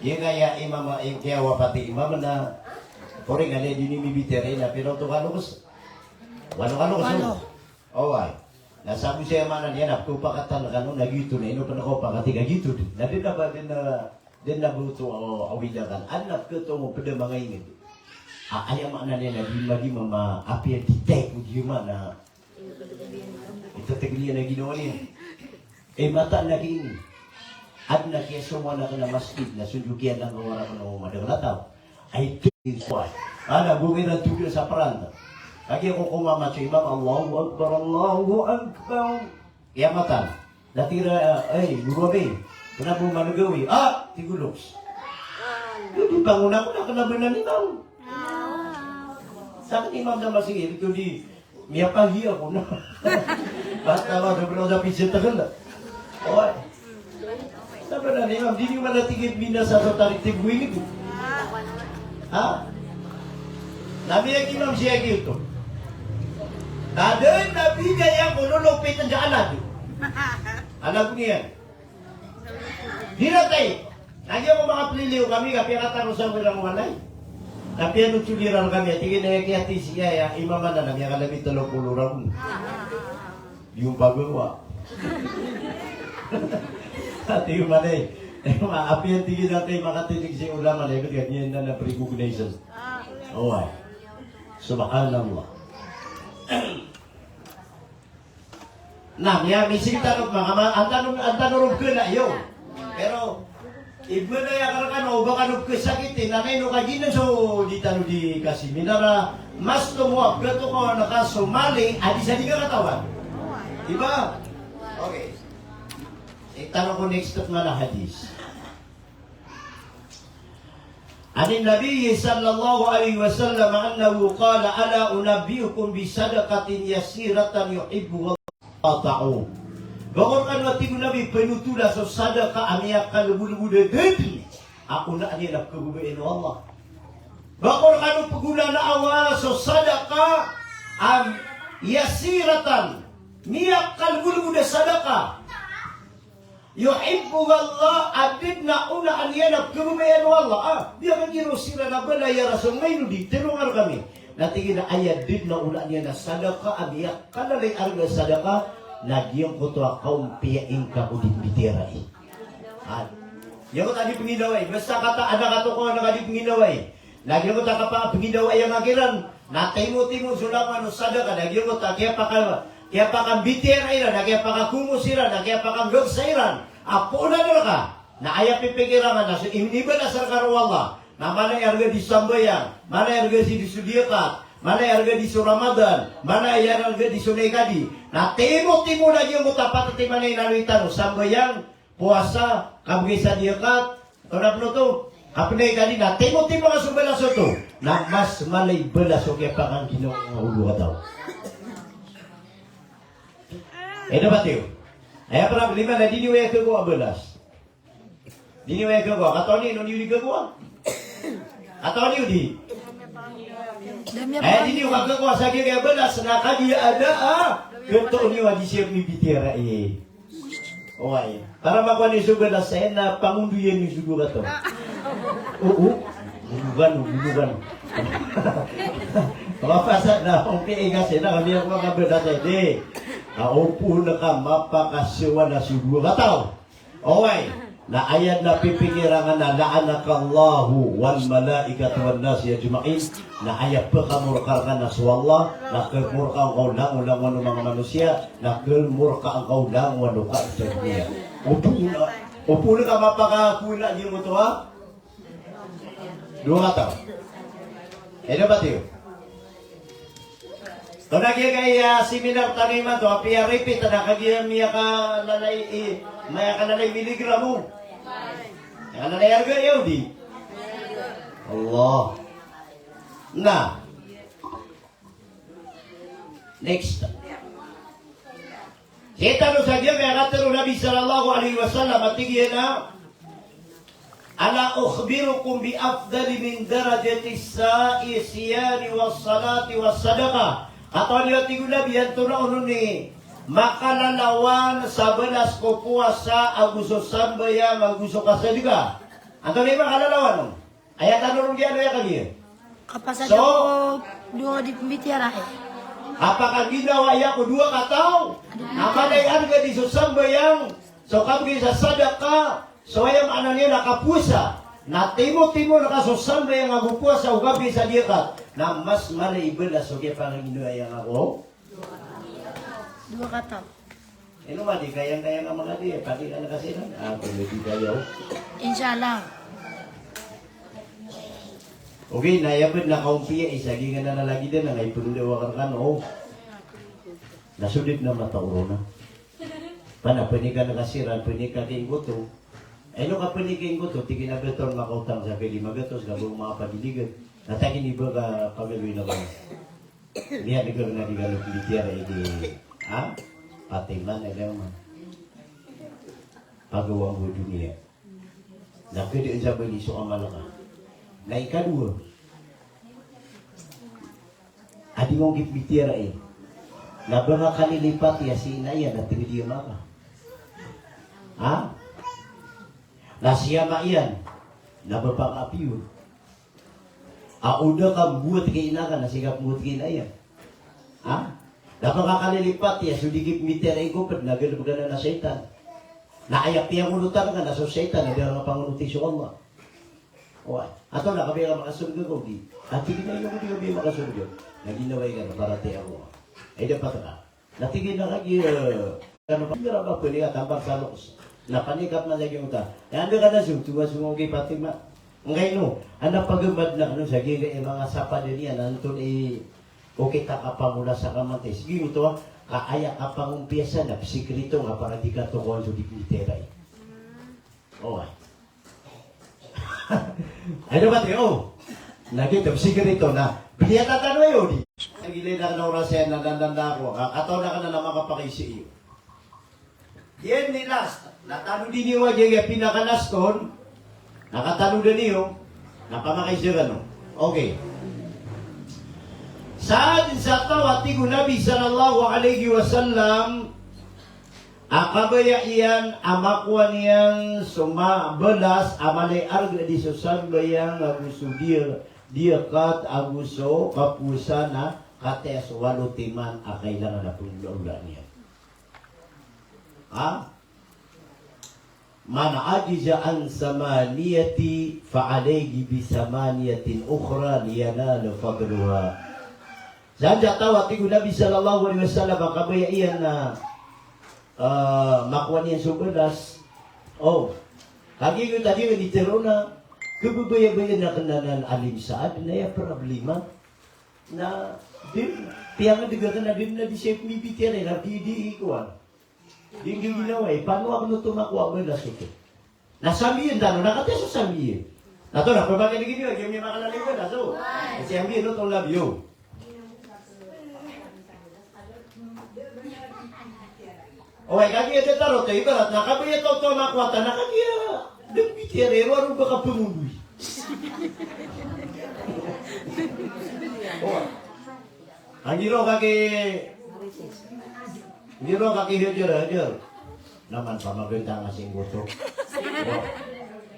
Iyan kaya imam, iyan kaya wapati imam na, pori nga di ni mibitera ina, pero to kano ko s-, wano kano ko s-, Wano. Oway. Na sabo saya maana niyan na pkopakatan kano na giyoto na ino pn a kopakati ka giyoto di. Na di na ba di na, di na ba oto, o, awid akal. Adn a pkhato mo pd a manga ingd. A, aya maana niyan na di magi mama apiya di type o di maana. Itatagl iyan a ginawa niyan. E, mataan aki ini. Adn a kiyasongowan akn a masjid na so ndod kiyalanggaw rakn o madakl a taw. Ay, di ko ay. Ana, bo iran todn sa pranta. Kagiya ko komamat so imam, Allahu Akbar, Allahu Akbar. Kiyamatan. Na tig iran, ay, guro ami, kena bo maneg gawii. Ah, tig o loks. Di pangonakona kena bo anan imam. Sa aken imam na masigi, ito di, miyapahiya ako na. Basta ba, sobra sa pizza tagal. Oway. Sabap na imam, di niyo man a tig iyan binasa so tarik tig buwing ito. Ha? Na miyakimam siya giyoto. Na den na bigay ako lolopit a daan a di. Anak niyan. Di na tayo. Na giya ko makapliliyo kami, kapiya kataro sa wala mo anay. Kapiya no tsuliran kami, ati gina ya kiyati siya ya, imam anan, na miyakalami telo polo ragon. Di on pagawa. Ati on manay. Apiya tig iyan a tayo makatinig si ulama na ibat ka niyan na na-recognize. Oway. Subhanallah. Na, miya, mising tano, maka, ma, antano, antano ron kena, iyo. Pero, iba na iya karakano, o ba kano pekesakiti, na ino ka ginan so di tano di kasiminar a, mas tomo a pekatokawan ka so mali a di sa di kakatawan. Di ba? Okay. Sii tano ko next step nga na hadis. Anin Nabi sallallahu alaihi wasallam annahu qala, "Ala unabbi'ukum bi sadaqatin yasiratan yuhibbuha Allah." Ba ko rekano, a tig o Nabi, penotola so sadaka a miyakalebodebod a deden a onaan iyan a pekababayaan o Allah. Ba ko rekano, pegolanaawa so sadaka a yasiratan, miyakalebodebod a sadaka. Yuhibbuha Allah, a deden a onaan iyan a pekababayaan o Allah. Ah, biyakagiro siran a bala, ya Rasul, ngaino di, tero nga rekami. Na tig iyan a aya deden a onaan iyan a sadaka a miyakalalayon a arga a sadaka, na giyangkoto a kaompiya ingka ko di mbitiyarai. Ah, giyangkoto a di pengindawai. Basta kata a da katokawan ka di pengindawai. Na giyangkoto a kapakapengindawai iyan a kiran, na timotimo so langowan o sadaka, na giyangkoto a kiyapaka, kiyapakambitiyarai iran, na kiyapakakomos iran, na kiyapakanggagsa iran a poon a naraka. Na aya pipikiran ka na so inibalas reka o Allah, na mana i arga di sambayang, mana i arga di so diyakat, mana i arga di so Ramadan, mana i arga di so naikadi. Na timotimo na giyangkoto a patatiman a inaloy tano, sambayang, powasa, kabegay sa diyakat, tonaa pn oto, kapnay ka di na timotimo ka so balas oto, na mas mala i balas o kiyapakangginawai a olo kataw. Ino ba tiyo? Aya problema na di niyo aya khakowa a balas. Di niyo aya khakowa. Katawan iyo, ino niyo di khakowa? Katawan iyo di? Aya di niyo khakowa sa giya a balas na kagiya a da a khatoon iyo a di siya mibitiyarai. Oway. Para makowa niyo so balas, aya na pangondoyan iyo so dowa kataw. Oo. Gologan, gologan. Mapasad na, okay, kasi na kami ako makabalas, eh, di. Ah, opo na ka, mapakasiwa na so dowa kataw. Oway, na aya na pipikiran ka na la'anakallahu wal malaikatu wan nasi ajma'in, na aya pkamorka rka na so Allah, na kmorka ngka o langolangon o manga manosiya, na kmorka ngka o langowan o kaadn iyan. Opo na, opo na ka mapakakowa na giyangkoto a dowa kataw. Ino ba tiyo? Tonaa giya kaya seminar tano imanto, apiya repeat na kagiya miyakalalay i, miyakalalay miligramo. Miyakalalay arga iyan odi. Allah. Na. Next. Sii tano sa giya miyakatharo o Nabi sallallahu alaihi wasallam a tig iyan a, "Ala ukhbirukum bi afdali min darajati sa'i siyami was salati was sadaqah?" Katawan iyo a tig o Nabi, antonaa onon i makalalawan sa balas ko powasa ago so sambayang ago so kasadka? Antonaa i makalalawan on? Aya tano ron giya, ano aya kagiya? Kapasad so, ko dowa di pmbitiyarai. Kapakangginawai ko dowa kataw. A mala i arga di so sambayang, so kabgay sa sadaka, so aya maana niyan na kapowasa. Na timotimo rka so sambayang ago powasa o kabgay sa diyakat. Na mas mala i balas so kiyapakangginawai ko dowa kataw. Ino ma di kayang-kayang a mangadi, pati ka na kasi na. Ah, pwede di kayaw. Inshallah. Okay, na aya bo na kaompiya i sa giyangkanan a lagid anan a ipndawa ka rkano. Na so di dn a mataw ron a. Pana pnika na ka siran, pnika ki ingkoto. Ino ka pnika ingkoto, tig iyan a btad on makaotang sa ka lima gatos, ka bo makapagiligd. Na tig iyan i ba ka pagaloy na ba. Miyan'g ka na di ka lopitiyara i di, ha? Pati man, aya man. Pagawang bo doniya. Na kdn sa bali so amal ka. Na ikadowa, a di ngka gii pmbitiyarai. Na ba nga kalilipati a si ina iyan na tig iyan a maka. Ha? Na si ama iyan na ba pakapiyo. A oda ka mbowat ki ina ka na sii ka pmbowat ki ina iyan. Ha? Na ba nga kalilipati a so di gii pmbitiyarai ko pd na galbk anan a shaytan. Na aya piyangonotan ka na so shaytan na di ka pangonoti so Allah. Oway. Antonaa ka baya makasorga ko di? Ati gina ino ko di ka baya makasorga. Na ginawai ka na para ti Allah. Ay dapat ka. Na tig iyan a kagiya, eh, ano ba, hindi ra ba pwede ka tambar sa loks. Na panikat man sa giyoto. Eh, anda ka na so, tuwa so mga kay Fatima. Ngkaino, ana pagamad na kano sa giya, eh, mga sapad niyan, anton i, okit a kapangola sa kamatay. Sige, giyoto, ah, ka aya kapangompiya sa na, psikreto nga para di katokawan so di pmbitiyarai. Oway. Ay, dapat iyo. Na giyoto, psikreto na. Piliya tatano iyo, di. Gilay na kano oras iyan, na dandan da ako. Ka-, kataw na ka na na makapakaisi iyo. Iyan ni last. Na tano di niyo a giya pinaka-last on. Na katano di niyo. Na pamakaisi kano. Okay. Sadn sa taw a tig o Nabi sallallahu alaihi wasallam, a kabaya iyan a makowa niyan so ma-, balas a mala i arga di so sambayang ago so diya, diyakat ago so kapowasa na kataya so walo timan a kailangan a pnggolaola niyan. Ha? Man ajaza an samaniyati fa alayhi bi samaniyatin ukhra liyanala fadlaha. Sadn sa taw a tig o Nabi sallallahu alaihi wasallam a kabaya iyan na, ah, makowa niyan so balas. O, kagiya giyoto a di niyan tharoon a khababayabaya akn anan a lim sa adn a aya problema. Na di, piyangndg akn a di na di siya pmbibitiyarai na di, di kowan. Di nggiginawai, pano akn oto makowa balas oto. Na sambiyan tano, na kataya so sambiyan. Na oto na, pphakay niyo, giya miyakalalayon ka na so. Sambiyan oto labiyo. Oway, kagiya da tano oto, ibarat na kabaya ta oto makowa ta na kagiya da pmbitiyarai, rowar o ba ka pngondoy. Oway. Anggiraw ka ki, anggiraw ka ki Hajar, Hajar. Naman pamagantaan ka sii ko oto.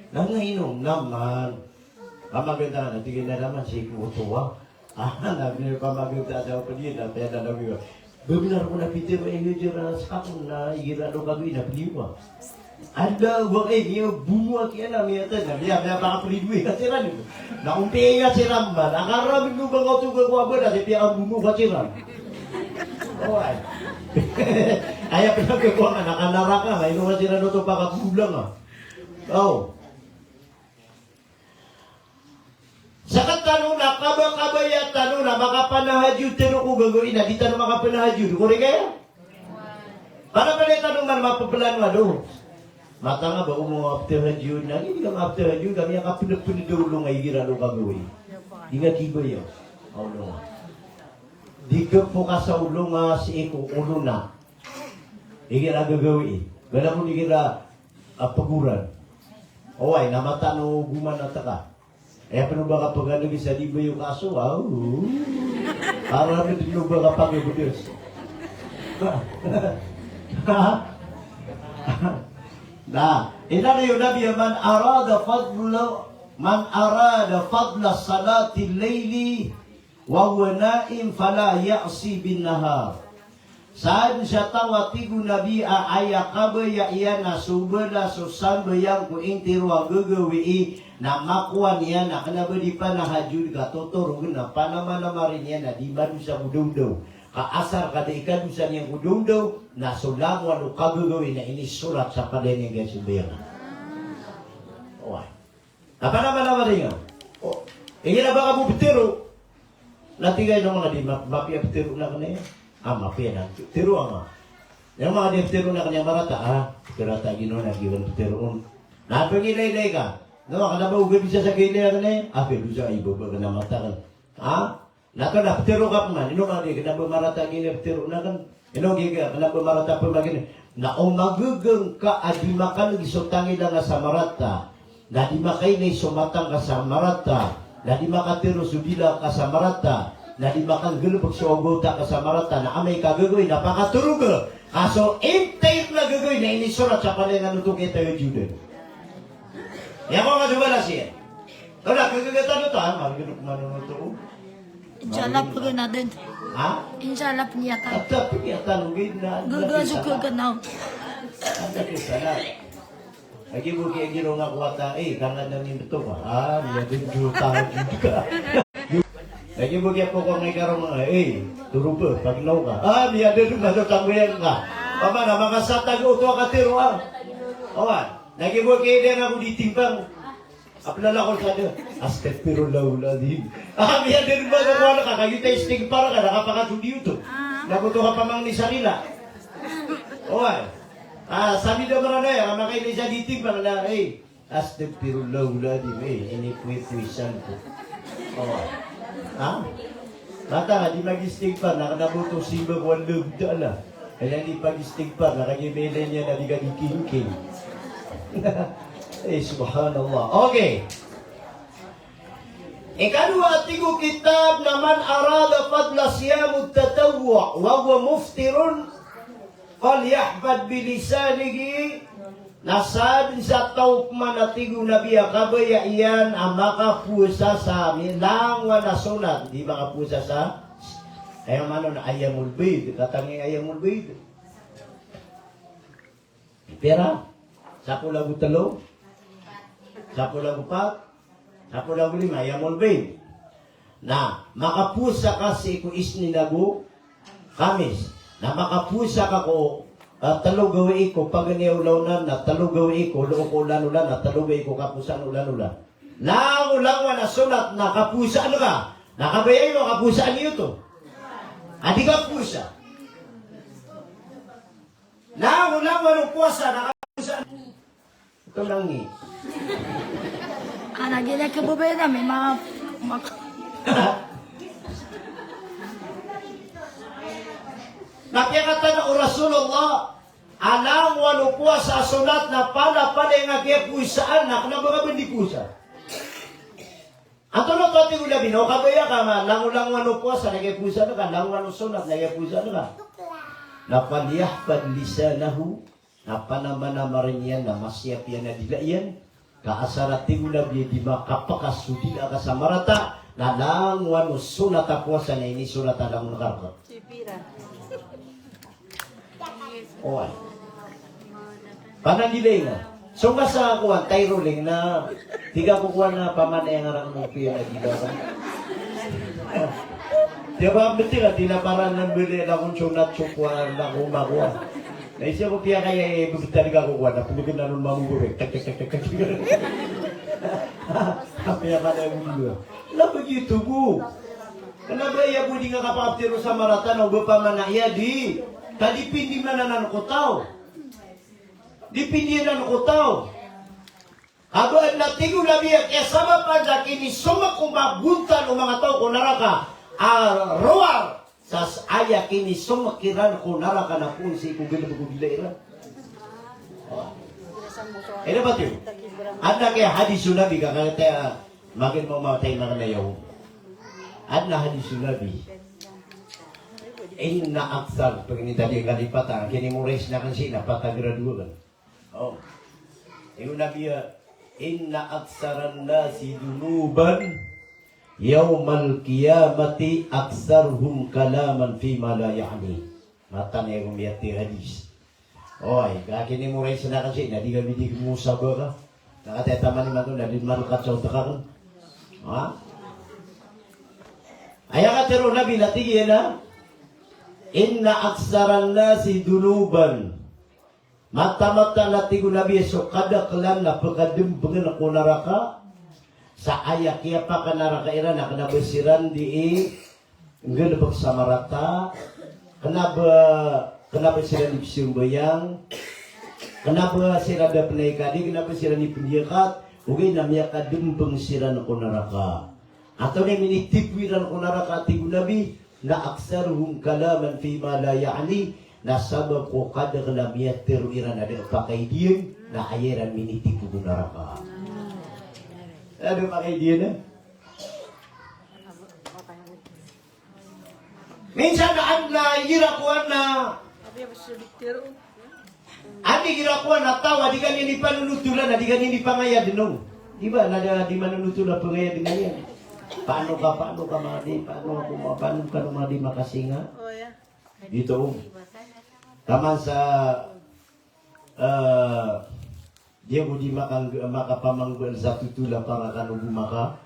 Na ngainom naman. Pamagantaan ka, tig iyan a naman sii ko oto, ah. Ah, na pamagantaan sa pd iyan, na piyada na biyo. Ba bnar ko na pitharo i Hajar a skakn na igira do kagowii na pd iyan, ah. Anda wa kay niyo bono aki ana miyatad na miya, miya pakapridoy ka siran. Na ompiya siran ba na karamid no ba nga oto gagawa ba na di piya bono ka siran. Oway. Aya pnagawa nga na kanaraka nga ino ka siran oto pakakulang, ah. Aw. Sktano na kabakabaya tano na makapanahajud tano ko gagawii na di tano makapanahajud. Kori kaya? Para pala tano man mapaplano a do. Matanga ba ko maptahajud na, di ka maptahajud, ka miyakapndpnd a olong a igira do kagawii. Di nga kibaya. Olong. Di ka po ka sa olong a sii ko olona. Igira gagawii. Gala mo igira a pagoran. Oway, na matano goman a taka. Aya pn o ba ka pagandg sa di bayo ka aso, aw. Para na di o ba ka pagabds. Na, inano o Nabi a man arada fadla, man arada fadla salatil layli wa huwa naim fala ya'si bin nahar. Sadn sa taw a tig o Nabi a aya kabaya iyan a so balas o sambayang ko intiro a gagawii na makowa niyan a kna ba di panahajud ka totorogn a panamanamari niyan a di madosa ko dawdaw. Ka asar ka da ikadosa niyan ko dawdaw na so langowan o kagagawii na inisorat sa palaya niyan ka sambayang. Oway. Apa na, apa na, apa na, o, Igira ba ka bo ptharoa. Na tig iyan o manga di ma-, mapiya ptharoon akn iyan. Ah, mapiya na. Tharoa nga. Aya manga di ptharoon akn iyan a marata, ah, ptharoa ta gino na giwan ptharoon. Na pngilaylay ka. Na kna ba ogaid sa sa kailay akn iyan. Ah, ptharoa sa ibo ba kna mata akn. Ah? Na kna ptharoa ka pman, ino manga di kna ba marata giya ptharoon akn. Ino giya kna ba marata pman giya. Na o magagang ka a di makalg so tangila nga sa marata. Na di makailay so mata nga sa marata, na di makatharo so dila ka sa marata, na di makanggalbk so awgawta ka sa marata, na amay ka gagawii na pakatharo ka, ka so entire na gagawii na inisorat sa palangan oto kay tayo Judan. Aya ko nga so balas iyan. Aya kagagatan oto, ha? Margn ko manonoto. Inshallah, paganadan. Ha? Inshallah, niyatan. At sa niyatan, okay na. Gagazo ka ganaw. Anda ko sana? Lagi bo ki, lagi ro nga ko wata, eh, kanga da min beto ka. Ah, niya din juta juta. Lagi bo ki apo ko nga ikaro nga, eh, toro ba, pagnaw ka. Ah, niya din maso tambayang ka. Pamana, makasatag oto a katharo, ah. Owan, lagi bo ki, di nga ko di timbang. Apna la ko sa da. Astaghfirullahal azim. Ah, niya din maso ko wala ka, kagiya ta istighfar ka, na kapakasodi oto. Na ko to ka pamangni sa rila. Owan. Ah, sabi da marana ya, makailay sa di timbang na, eh, astaghfirullahal azim, eh, inipoipoisan ko. Oh. Ha? Mata ka di mag-istighfar, na kna bo oto simba ko Allahu Ta'ala. Kaya di pag-istighfar, na kagiya mailay niyan na di ka di kingking. Eh, subhanallah. Okay. Ikadowa, tig o kitab na man arada fadla siyamit tatawwu' wa huwa muftirun, falyahfadh bilisanihi, na sadn sa taw pman a tig o Nabi a kabaya iyan a makapowasa sa mi-, langowan a sonat, di makapowasa sa, aya maana on ayyamul bid, katangi ayyamul bid. Pira? Sapolo ago tlo? Sapolo ago pat? Sapolo ago lima, ayyamul bid. Na makapowasa ka sii ko Isnin ago Khamis. Na makapowasa ka ko, ah, tlo gawii ko paganay a olaola, na tlo gawii ko loo ko olanola, na tlo gawii ko kaposan olanola. Langolangowan a sonat na kapowasaan ka. Na kabaya iyo a kapowasaan iyo oto a di kapowasa. Langolangowan o powasa na kapowasaan. Ito lang ni. Ana, gila ka bo ba na may mga, mga Na piyakatana o Rasulullah a langowan o powasa a sonat na palapalaya nga kiyapowasaan na kna ba ka ba di powasa. Antonaa oto a tig o Nabi na o kabaya ka nga langolangowan o powasa na kiyapowasaan ka, langowan o sonat na kiyapowasaan ka. Na falyahfadh lisanahu, na panamanamaren iyan na masiyap iyan a dila iyan. Ka asar a tig o Nabi a di makapakas so dila ka sa marata, na langowan o sonat a powasa na inisorat a langon ka rka. Oway. Panagilay nga. So nga sa kowan, tayroling na, tig ako kowan na pamanay nga rang mo piya na gila ka. Di ba, betil a, di na para na bili na kung sunat so kowan na kumakuha. Na isa ko piya kaya, eh, bebetal ka ko kowan, na pulukin na nun mamugurek. Tak, tak, tak, tak, tak. Piya ka na yung mundo. Na begitu, bo. Kna ba aya bo di nga kapakaptero sa marata na o ba pamanaya di. Ka dipindi man anan ko taw. Dipindi anan ko taw. Ka ba adn a tig o Nabi a kiyasabapan sa kinisomak o mabontal o manga taw ko naraka a rowar sa s-, aya kinisomak iran ko naraka na poon sii ko galbk o dila iran. Ino ba tiyo? Adn a kiyahadis o Nabi ka kaya Makin mo matay na kanayaw. Adn a hadis o Nabi. Inna akthar, pagni tadi kalipatan, kinimemorize na kan sii na patagrado kan. Oh. Ino Nabi ya, inna aktharan nasi dhunuban yawmal qiyamati aktharuhum kalaman fima la ya'ni. Matan iyan ko miyati hadis. Oy, ka kinimemorize na kasi, na di ka bidi kmusabaka. Na kataya taman imanto, na di malkat sa otak akn. Ha? Aya katharo o Nabi na tig iyan a, inna aktharan nasi dhunuban. Mataan-mataan a tig o Nabi so kadaklan na pkadmbngn ko naraka. Sa aya kiyapakanaraka iran na kna ba siran di nggalbk sa marata, kna ba, kna ba siran di pzambayang, kna ba siran da pn ikadi, kna ba siran di pndiyakat, ogaid na miyakadmbng siran ko naraka. Antonaa i minitipo iran ko naraka, tig o Nabi, na aktharuhum kalaman fima la ya'ni, na sabap ko kadakl a miyatharo iran a da pakaidiyan, na aya iran minitipo ko naraka. A da pakaidiyan, eh. Minsan na adn a igira kowan na, adn a igira kowan a taw a di ka niyan di panonotolan, a di ka niyan di pangayadn on. Di ba, na da di manonotola pangayadn iyan. Paano ka, paano ka madi, paano ako ma-, paano ka madi makasinga? Giyoto. Taman sa, eh, di ako di makang-, makapamanggbaan sa totol a para kano bo maka.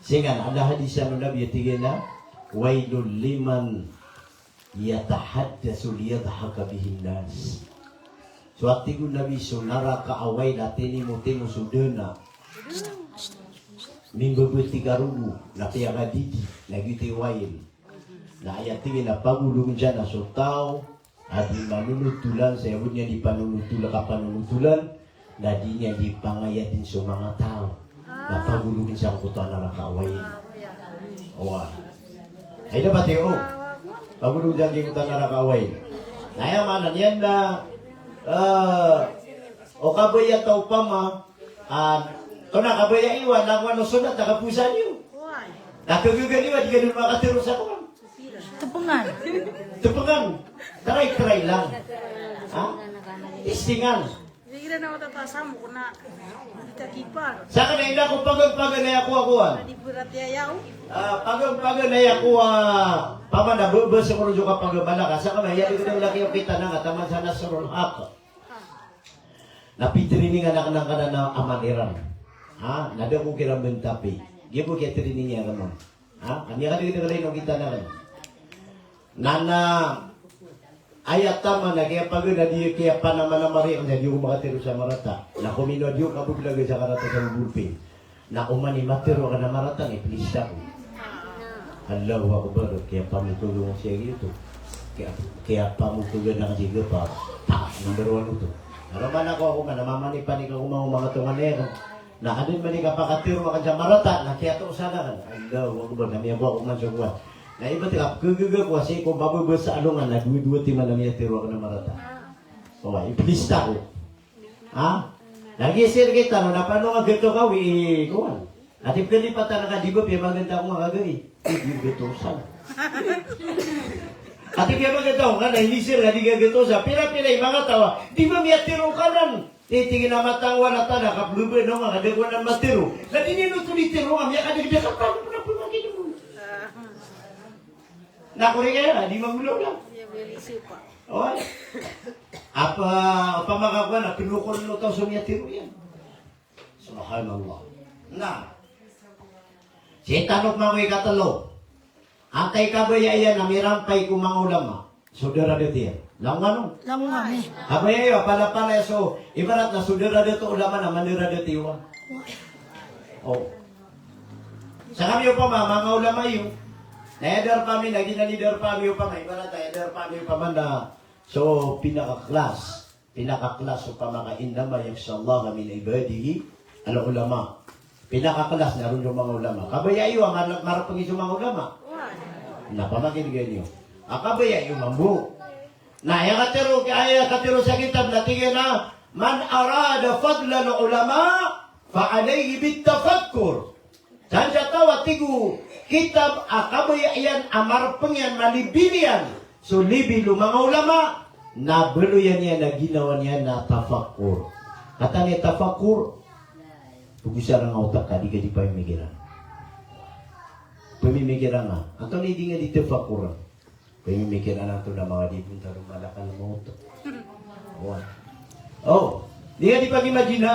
Sii nga na, adn a hadis o Nabi a tig iyan a, "Wailul liman yatahaddatsu liyadhaka bihin nas." So a tig o Nabi, so naraka a wail a tinimotimo so dana. Mimbabati ka rogo, na piyakadidi, na giyoto i wail. Na aya tig iyan a pagologn san na so taw a di manonotolan, sa aya bo niyan di panonotolan, kapanonotolan, na di niyan di pangayadn so manga taw. Na pagologn san giyangkoto a naraka a wail. Oway. Ay, dapat iyo. Pagologn san giyangkoto a naraka a wail. Na aya maana niyan na, eh, o kabaya ta opama, ah, kna kabaya iyo a langowan o sonat na kaposan iyo. Na kagaga niyo a di kano makatharo sa kowan. Tpngan. Tpngan. Try, try lang. Ha? Testingan. Sakn na inda ko pagan-pagan aya kowa, kowa. Ah, pagan-pagan aya kowa. Paman a ba-, basa ko ron so kapagan-pagan ka. Sakn na aya di ko dn laki o kita na nga taman sa Nasrul Haq. Na pitraining anan ka na aman iran. Ha? Na da ko kiran bntapi. Giya bo kiyatraining iyan ka man. Ha? Kami a kadagdag a lain o kita na kan. Na, na, aya taman a kiyapagan a di, kiyapanamanamar iyan ka na di ko makatharo sa marata. Na komino a di ko kabablaga sa karata sa bolpen. Na oman i matharo akn a marata na iplista ko. Allahu Akbar, kiyapamotogan ako sii giyoto. Kiya-, kiyapamotogan akn sii gapa. Ta, number one oto. Na roo man ako, ako man, na mamanipanik ako man o manga tonganay akn. Na adn man i kapakatharo akn sa marata, na kiyatosan akn. Allahu Akbar, na miyabowa ako man so kowan. Na ibt ka pkhagaga ko a sii ko mababa sa alongan, na dowa-dowa timan a miyatharo akn a marata. O, iplista ko. Ha? Lagid sii rktano, na pano nga gato kawi, eh, kowan. Ati pkalipatan ka, di ba piyamaganta ko nga kagari? Eh, di gato san. Ati piyamaganta ko nga, na inisir ka, di ka gato san. Pira-pira i manga taw a di ba miyatharo ka ran. Titingin a matang wala tana, kaplubay no nga, kada ko nan matharo. Na di niyan oto di tharo nga, miyakadagdag ka, pano ko na pmagini mo. Na kori kaya na, di magulaw na. Oway. Apa, apa makakowa na, pnokol o taw so miyatharo iyan. Subhanallah. Na, sii tano pman ko ikatlo. Antaa i kabaya iyan a mirampay ko manga ulama. So daradat iyan. Langowan on. Langowan, eh. Kabaya iyo, palapalaya so, ibarat na so daradat o ulama na mandaradat iyo. O. Sa kami opama, manga ulama iyo. Na aya darpa ami, na giyanan i darpa ami opama, ibarat na aya darpa ami opama na so pinaka-class. Pinaka-class opama ka, "Innama yakhshallaha min ibadihil ulama." Pinaka-class na ron so manga ulama. Kabaya iyo a mar-, marapngi so manga ulama. Na pamakin'ga niyo. A kabaya iyo mambo. Na aya katharo, aya katharo sa kitab na tig iyan a, "Man arada fadlal ulama, fa alayhi bit tafakkur." San sa taw a tig o kitab a kabaya iyan a marapngi iyan, malibil iyan so libil o manga ulama, na baloyan iyan a ginawa niyan na tafakkur. Katawan i tafakkur? Pagosara nga otak ka, di ka di pamimikiran. Pamimikiran nga. Antonaa i di nga di tafakkur? Pamimikiran antonaa manga di bontal o malakal mawt. Oway. O, di ka di pag-imagine.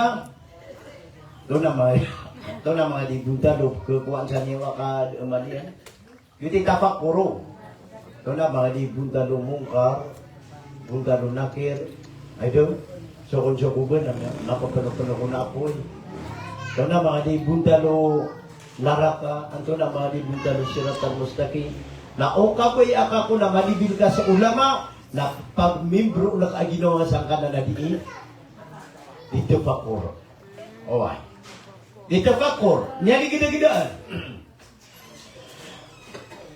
Antonaa manga, antonaa manga di bontal o kakowaan sa niyawa ka, eh, maliyan. Giyoto i tafakkur. Antonaa manga di bontal o Munkar, bontal o Nakir. Ay, do. Sokon-sokon ba na, na kapano-pano ko na apoy. Antonaa manga di bontal o naraka, antonaa manga di bontal o siratal mustaqim. Na o kabaya ka ko na malibil ka sa ulama, na pagmimbro ka a ginawa sangkanan a di, di tafakkur. Oway. Di tafakkur. Niyan di gdagdaan.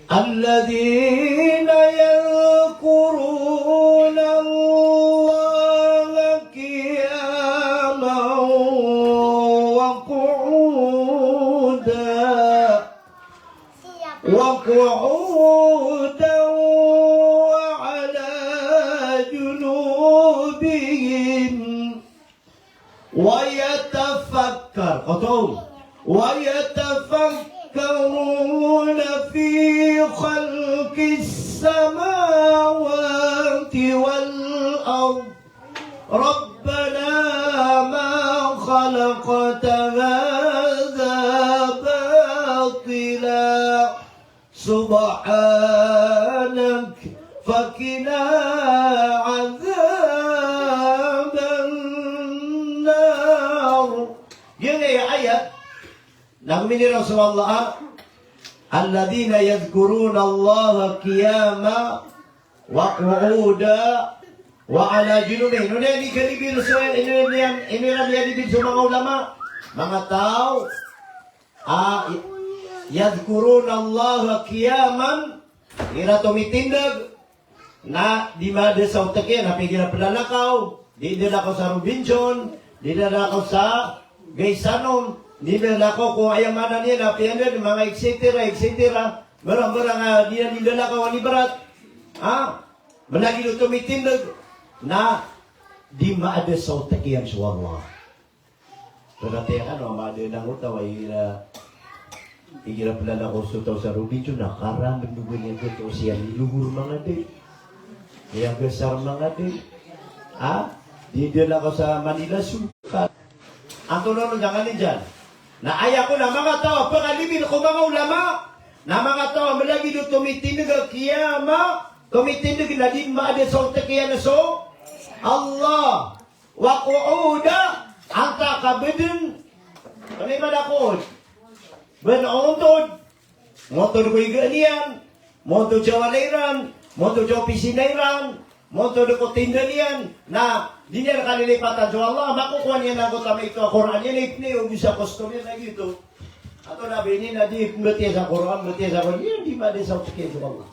الذين يذكرون الله قياما وقعودا، وقعودا وعلى جنوبهم ويتفكر، koto, ويتفكرون في خلق السماوات والأرض ربنا ما خلقت هذا باطلا سبحانك فقنا عذاب النار. Giya aya na miniraw so Allah, الذين يذكرون الله قياما وقعودا وعلى جنوبهم. Ino niyan di kalibil so, ino niyan, ino niyan di kalibil so manga ulama, manga taw a, يذكرون الله قياما, igira tomitindg, na di maada sa otak iyan, na piya igira plalakaw, di, di lalakaw sa Robinson, di lalakaw sa Gaisano, di lalakaw ko aya maana niyan, na piya igira manga et cetera, et cetera. Barang-barang a di niyan di lalakaw a ibarat. Ha? Malagid o tomitindg, na di maada sa otak iyan so Allah. Pratiyaya kano a maada a angkoto a igira, igira plalakaw so taw sa Robinson na karamb o ba niyan oto siyan i logor manga di, iya gasar manga di. Ha? Di lalakaw sa Manila so ka. Antonaa ron, jangan iyan. Na aya ko na manga taw a pkalibil ko manga ulama, na manga taw a malagid o tomitindg a qiyama, tomitindg na di maada sa otak iyan so Allah. Wa qu'uda, antaa ka ba dn, ano i maana a qu'ud? Ba dn ontod, montod ko iga niyan, montod sa walay ran, montod sa opisina iran, montod ko tinda niyan, na di niyan kalilipatan so Allah, makokowa niyan angkoto a maito a Qur'an iyan, ipni o bisa customer na giyoto. Antonaa ba ini na di mbatiya sa Qur'an, mbatiya sa Qur'an, iyan di maada sa otak iyan so Allah.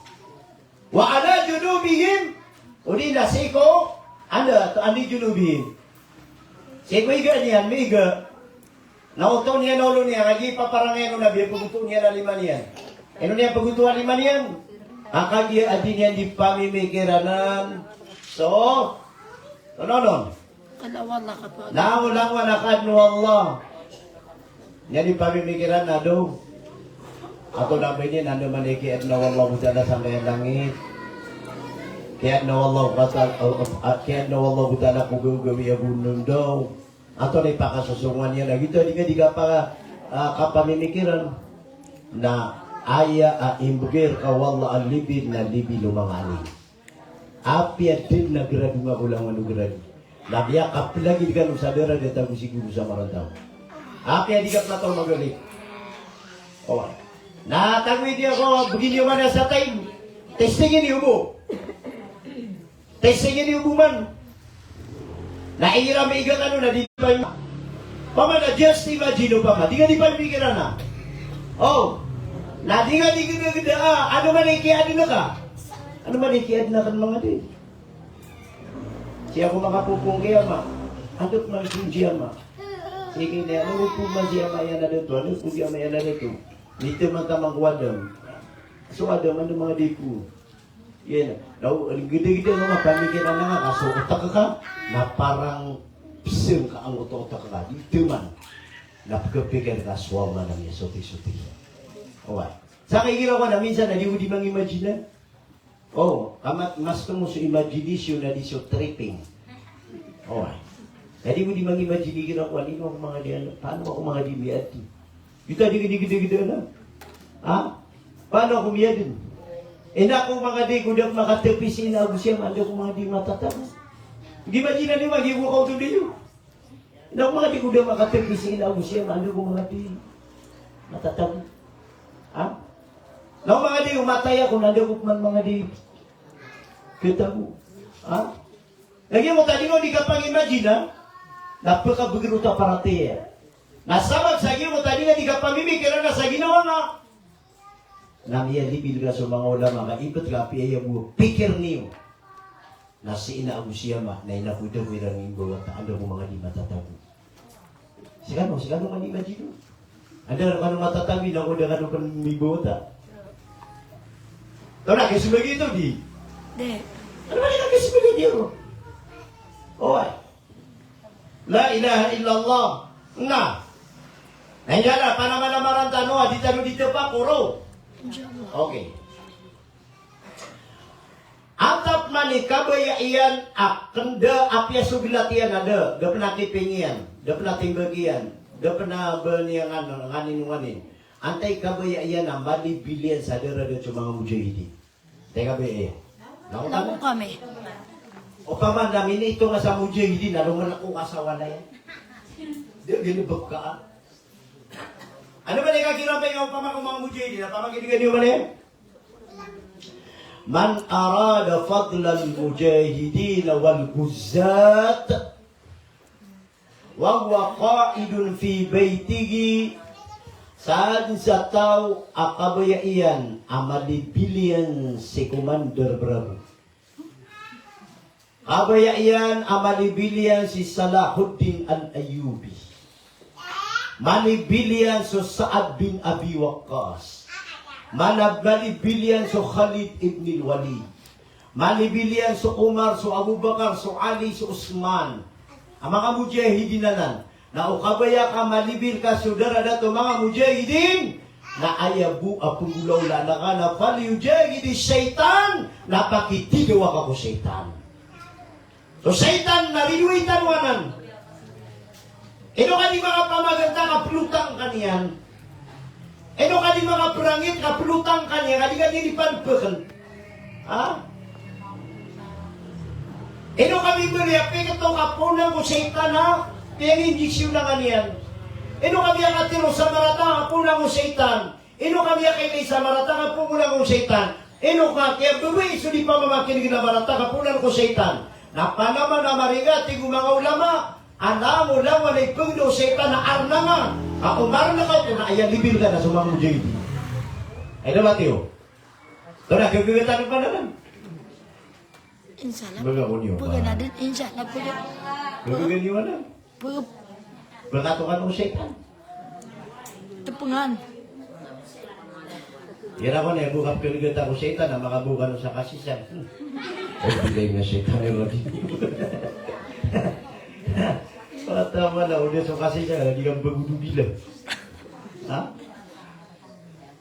Wa ala junubihim, odi na sii ko, anda, to, an junubihim. Sii ko iga niyan, miga. Na oto niyan a olo niyan, kagiya paparangayan o Nabi a pagoto niyan a lima niyan. Ino niyan pagoto a lima niyan? A kagiya a di niyan di pamimikiranan so, no, no, no. Langowan a kaadn o Allah. Niyan di pamimikiran na do. Antonaa ba ini, na andamanaya i kiyaadna o Allahu Ta'ala sangkaya langit. Kiyaadna o Allahu Ta'ala, kiyaadna o Allahu Ta'ala ko gawgawii a gonondaw. Antonaa i pakasosongowan iyan a giyoto a di ka di kapa, ah, kapamimikiran. Na aya a imbgay rka o Allah a libil na libil o manga alim. Apiya dn a grado nga ko langowan o grado. Na miyakaplagid kano sa darajat ago sigoro sa marantau. Apiya di ka pn a taw magalit. O. Na tagoy di ako, bgi niyo man sa time. Testingin iyo bo. Testingin iyo bo man. Na igira miiga kano na di pa, pama na just imagine, pama di ka di pamikiran na. O. Na di ka di gdagda, ah, ano man i kiyaadn ka. Ano man i kiyaadn ka manga di. Sii ako makapopong ki ama. Anda ko man pong si ama? Sii ki niyan, anda ko man si ama iyan a dato, anda ko si ama iyan a dato. Di taman-taman ko Adam. So Adam, anda manga di ko. Iyan. Na o, gdagda nga, pamikiran nga ka so otak ka, na parang psng ka angkoto a otak ka. Di taman. Na pkhapikir ka so Allah na miyasotisotiya. Oway. Sa kagiya ko na minsan na di ko di mangimagine. O, ka mas tomo so imagination na di so tripping. O, ay. Na di ko di mangimagine igira ko, ino ako manga di, ano, paano ako manga di miyaadn? Giyoto a di, di, di, di, di, ano? Ha? Paano ako miyaadn? Ino ako manga di ko di ako makatapis, ino ako siya, ino ako manga di matatapis. Imagine niyo, magi ko kaw to di yo. Na o manga di ko da makatagis sii na ago siya, na anda ko manga di matatago. Ha? Na o manga di ko mataya ko, na anda ko pman manga di katago. Ha? Lagid o tadi nga di kapangimagina, na pkabgr o ta paratiyaya. Na sabap sa giyoto a tadi nga di kapamimikiran na sa ginawa nga. Na miyalibil ka so manga ulama ka ibt ka apiya aya bo a pikir niyo na sii na ago siyama, na ina ko da ko iran imbawata, anda ko manga di matatago. Skano, skano manga di matatago. Anda kano matatago, ina ko da kano pn imbawata. Taw na, kay sbagi ito di. Di. Ano ba ina kay sbagi ito? Oway. La ilaha illallah. Na. Na ina na, panamanamaran tano, a di tano di tpa ko ro. Insya Allah. Okay. Antap man i kabaya iyan a kn da apiya so glat iyan a da, da pn a kiping iyan, da pn a timbag iyan, da pn a ba niyan nganin, nganin, nganin. Antaa i kabaya iyan a malibil iyan sa darada so manga mujahidin. Teka, be, eh. Naku, naku kami. Opama na miniitonga sa mujahidin, na loman ako ka sa walay. Di, di, di, baka. Ano ba di ka kira, be, opama ko manga mujahidin, opama kinigan iyo man, eh? Man arada fadlal mujahidin wal guzzat wa huwa qa'idun fi baytihi, sadn sa taw a kabaya iyan a malibil iyan si commander bravo. Kabaya iyan a malibil iyan si Salahuddin Al-Ayyubi. Malibil iyan so Sa'ad bin Abi Waqqas. Mana-, malibil iyan so Khalid ibn al-Walid. Malibil iyan so Umar, so Abu Bakar, so Ali, so Usman. A manga mujahidin anan. Na o kabaya ka malibil ka so daradat o manga mujahidin, na aya bo a pnggolawlaan ka na falyujahidis shaytan, na pakitidawa ka ko shaytan. So shaytan na ridoay tano anan. Ino ka di makapamaganta ka plotang ka niyan. Ino ka di makaprangit ka plotang ka niyan, ka di ka di di panpkn. Ha? Ino ka di beri a pikto ka ponan ko shaytan, ha? Piyanginjeksyonan ka niyan. Ino ka di a katero sa marata ka ponan ko shaytan. Ino ka miyakailay sa marata ka ponan ko shaytan. Ino ka kiyababay so di pamamakineg na marata ka ponan ko shaytan. Na panamanamari nga, tig o manga ulama, a langolangon a ipngda o shaytan a arnanga. Ka o marnga ka oto na aya libil ka na so manga mujahidin. Ay, dapat iyo. Ito na, gagagatan ko panaman. Insya Allah. Baga ko niyo, pagana din, insya Allah, pagana. Gagagan iyo, ano? Pag- Baka to kano shaytan. Tpngan. Ira ko na, bokap ko ligat ako shaytan, na makaboka no sa kasisang. Ay, bilay na shaytan, ay, wadi. Pataman na, o di so kasisang, na di ka bagudo bilang. Ha?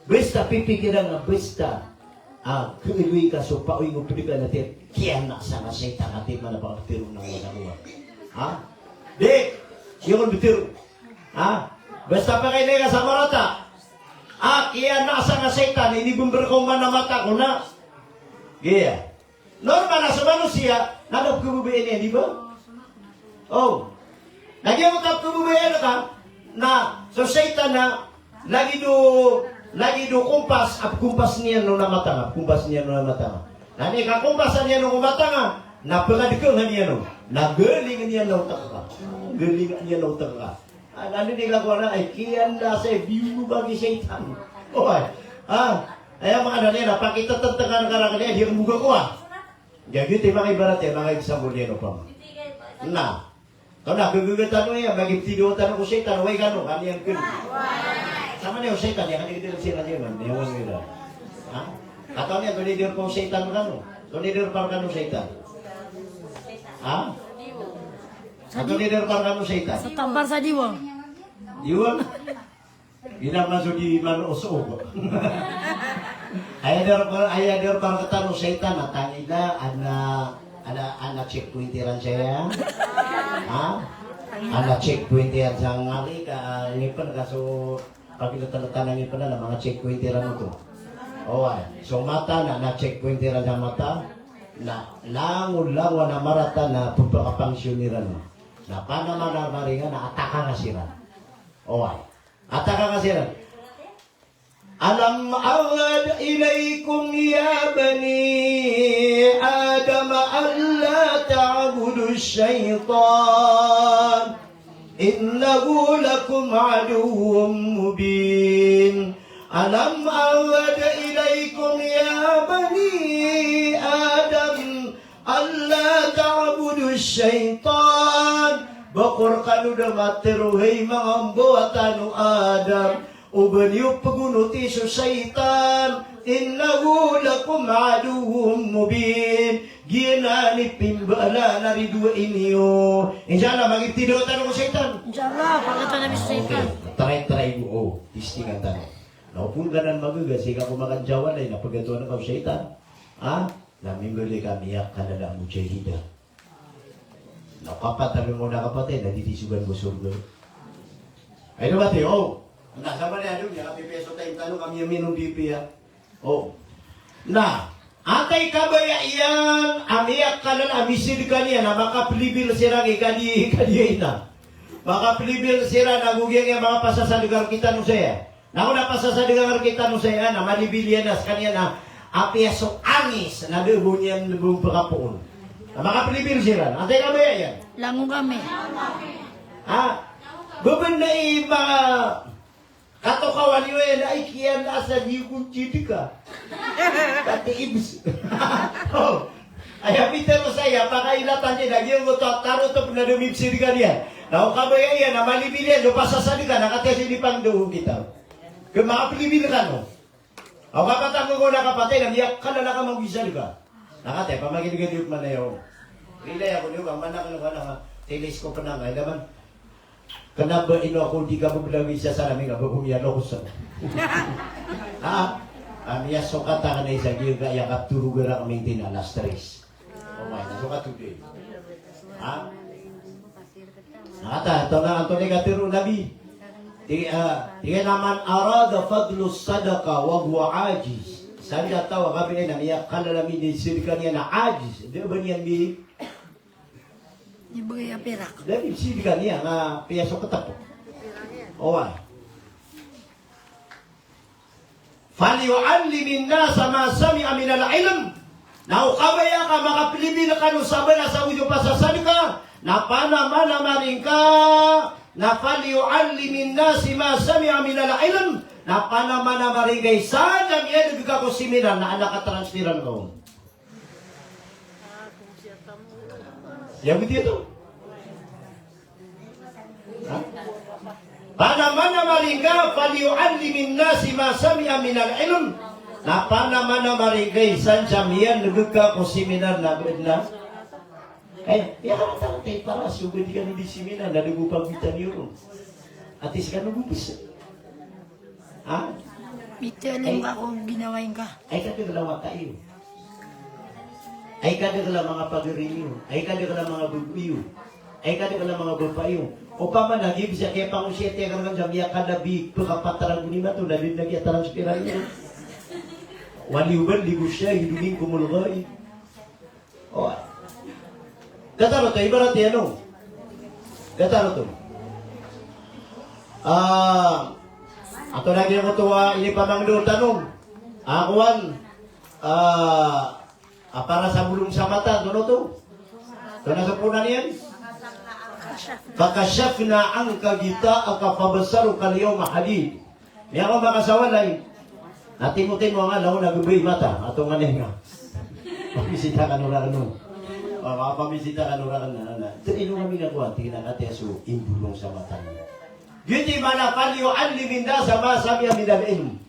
Basta pipikiran nga, basta. Ah, khaaloy ka so paoy ngo pd ka na tiyan, kiyanak sa nga shaytan a di man a pakaptero na wala ko. Ha? Di, di ko ptero. Ha? Basta pakailay ka sa marata. Ah, kiyanak sa nga shaytan, inibmbr ko man a mata ko na. Giya. Normal na so manosiya, na da pkhababayaan iyan, di ba? O. Na giya ko ta pkhababayaan ka, na so shaytan na, lagid o, lagid o kompas, a pkompasn iyan on a mata nga, pkompasn iyan on a mata nga. Na aya kakompasan iyan on ko mata nga, na pkadkhangan iyan on, na galingn iyan na otak ka. Galingn iyan na otak ka. Ano di ka kowa na, ay, kiyan na sa biyu bagi shaytan. Oway. Ah, aya maana niyan na pakitatatangan ka rakn iyan, di ka mboga kowa. Gagiti manga ibarat iyan, manga example iyan opama. Na. Ito na, gagagatan o iyan, magiptido tano ko shaytan, oway kano, kano iyan kn. Sama niyan o shaytan iyan, kano iyan kn sira niyan, iyan wang ira. Ha? Katawan iyan, tonay di rpa o shaytan kano. Tonay di rpa rkano shaytan. Ha? Katawan iyan, di rpa rkano shaytan. Sa tampar sa diwang. Diwang. Ina man so di man o soog. Aya di rpa, aya di rpa rktano shaytan, a tangila, ana, ana, ana checkpoint iran saya. Ha? Ana checkpoint iran sa ngali ka, ah, ngipn ka so, pagilatan-latan a ngipn na, manga checkpoint iran oto. Oway. So mata na, na checkpoint iran sa mata. Na, langolangon a marata na pphakapansiyon iran. Na panamanamaringan a ataka nga siran. Oway. Ataka nga siran. Alam a'had ilaykum ya bani Adam alla ta'budush shaytan innahu lakum aduwwum mubin. Alam a'had ilaykum ya bani Adam alla ta'budush shaytan. Ba ko rkano da matharo, hay manga mbawataan o Adam, o ba niyo pgonoti so shaytan. Innahu lakum aduwwum mubin. Giyanan i pimbaala na ridoay niyo. Insha Allah, magibtidawa tano ko shaytan. Insha Allah, pakita na bi so shaytan. Okay. Try, try mo. O, testingan tano. Na o pn ka nan magaga, sii ka ko makanjawalay, na pagatoan ka o shaytan. Ha? Na mimbaloy ka miyakalala a mujahida. Na o kapatay, na o kapatay, na di di sogan ko sorga. Ay, di ba, ti, o. Na, sabap na, ado, miyakapipiya so time tano, ka miyaminom di piya. O. Na, antaa i kabaya iyan a miyakalala a misidka niyan, na makaplibil siran i kadi, kadi ina. Makaplibil siran a gogiyang iyan makapasasadka rktano saya. Na o na pasasadka nga rktano saya, na malibil iyan a skaniyan a apiya so angis na da bo niyan bo pkapoon. Na makaplibil siran. Antaa i kabaya iyan? Langon kami. Ha? Bebenda i manga katokawan iyo iyan, na ikiyan a sa di ko sidka. Kati ibs. O. Aya pitharo saya, pakailatan iyan a giyangkoto a tarotop na da mibsidka niyan. Na o kabaya iyan a malibil iyan so pasasadka, na katii a so inipangndao o kitab. Ka makaplibil kano. O kapatay ko, na kapatay na miyakalala ka magoisadka. Na katii a pamakinegad iyo pman aya o. Rilai ako niyo ka mana kano ka na teleskop na nga, ila man. Kna ba ino ako di ka bablag isa sa rami nga ba ko miyalokos ako. Ha? A miyasokat akn a isa, di ka aya katorog a rk mintin alas tres. O, may na so katoday. Ha? Na katii, antonaa, antonaa i katharo o Nabi? Tig, a, tig iyan a, "Man arada fadla sadaqah wa huwa ajiz." Sa giyangkoto a taw a kabaya iyan a miyakalala a minisidka niyan na ajiz. Da ba niyan bi Di bagay a pirak. Da di sidka niyan a piya so ktpo. Oway. "Falyu'allimin nasa ma sami'a minal ilm." Na o kabaya ka makaplibil kano sa bala sa oyo pasasadka, na panamanamaring ka, na "falyu'allimin nasi ma sami'a minal ilm." Na panamanamaring ka i sa da miyaneg ka ko seminar na adn a katransferan ka on. Iya bo tiya to. Ha? Panamanamaring ka, "Falyu'allimin nasi ma sami'a minal ilm." Na panamanamaring ka i sa miyaneg ka ko seminar na bed na. Ay, iya ka na tangtay para so bed ka no di seminar na da bo pagbitan iyo ron. Atis ka no bo bes. Ha? Mitalim ka ko ginawa ingka. Ay, kadakl a wata iyo. Ay, kadakl a manga pagari niyo. Ay, kadakl a manga bago iyo. Ay, kadakl a manga bapa iyo. Opama na giya bisa kiyapangosiyat iyan ka rkano sa miyakadakl a bi pkapataragon i mato, na di na kiyatransferan iyo. "Wal yuballighish shahidu minkumul ghaib." O. Datar oto, ibarat iyan o. Datar oto. Ah, antonaa giyangkoto a inipamangndao tano? A kowan, ah, a para sa bolong sa mata, antonaa oto? Antonaa so poon iyan? "Fakashafna anka ghita'aka fabasarukal yawma hadid." Miyakaoma ka sa walay. Na timotimo nga, langon a gabay i mata, ato nga ning nga. Pamisita kano rakn o. Pamisita kano rakn na, na. Tig iyan, ino kami na kowan, tig iyan a katii a so imbolong sa mata niyo. Giyoto i maana, "Falyu'allimin nasa ma sami'a minal ilm."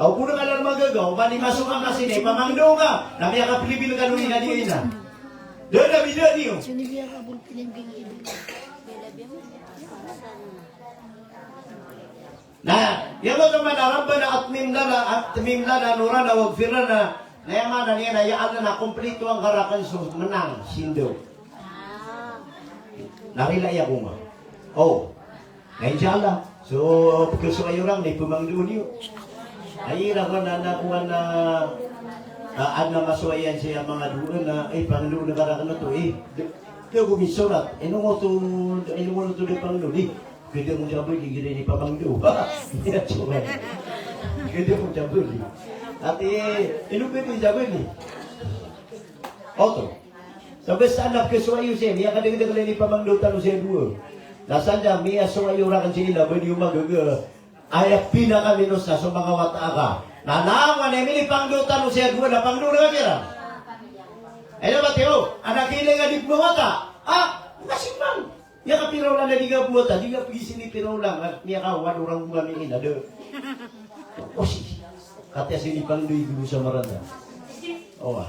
Aw, puro ka lang magaga, o mani masok ka kasi na ipamangndao ka, na miyakaplibil kano ina di ina. Da, da, bida niyo. Na, aya maana niyan na, "Rabbana atmim lana, atmim lana nurana waghfir lana." Na aya maana niyan na, "Ya Allah, na komplitoan ka rakn so menang, sindaw." Na rila iyan ko nga. O. Na insha Allah, so pkhasowa iyo rakn na ipamangndao niyo. Ay, rakn na, na, kowan na, ah, adn a masowa iyan sii a manga doa na, eh, pangndao ka rakn oto, eh. Ino ko misorat, ino ko oto, ino ko oto di pangdo di. Kede mo jabedi, kede di pamangdo. Iya, coba. Kede mo jabedi. Ati, ino kede jabedi. Oto. Sabap sa na pekesowa iyo sii, miyakadagdag lay ni pamangdo tano sii a dowa. Na sadn a miyasowa iyo raken sii na ba di o magaga. Aya pinakaminos na so manga wata aka. Na langon a minipangdo tano sii a dowa na pangdo na kira. Aya na ba tiyo, anak ilay ka di pemawata. Ah, masipang. Miyakapira olan a di ka pemawata, di ka pegisini pira olan. Miyakawan orang bunga miin, ada. Osi. Kati a sinipangdo i guru sa maranta. Owa.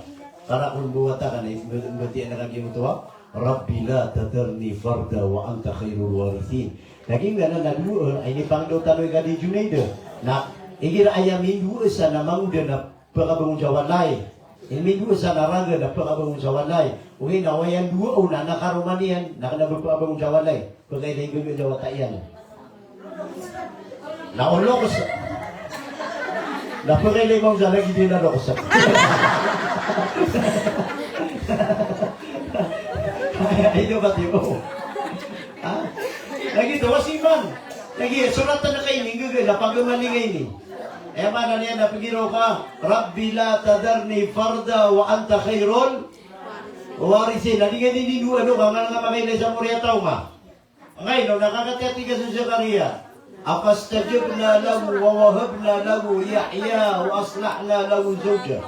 Para kon bo wata kan, eh, mbati anak a giyangkoto a, "Rabbi la tadharni farda wa anta khairul warithin." Lagid anan a dowa, eh, inipangdo tano i ka di Junaid. Na, igira aya mindowa sa na mangoda na pekabangon sa walay. Aya mindowa sa na raga na pekabangon sa walay. Ogaid na aya dowa on na karoma niyan, na kena ba pekabangon sa walay. Pekailay gaga sa wata iyan. Na o lokes. Na pekailay mawza lagid iyan a lokes. Ino ba tiyo? Ha? Lagid o wasiman. Lagid, sorat tano ka ini, gaga, na pagamalinga ini. Aya maana niyan na pegiraw ka, "Rabbi la tadharni farda wa anta khairul warithin." Na di nga ini dowa, ano, ka nga nga makailay sa mori a taw nga. Angkaino, na katii a tig a so Zakaria, "Fastajabna lahu wa wahabna lahu Yahya wa aslahna lahu zawjah."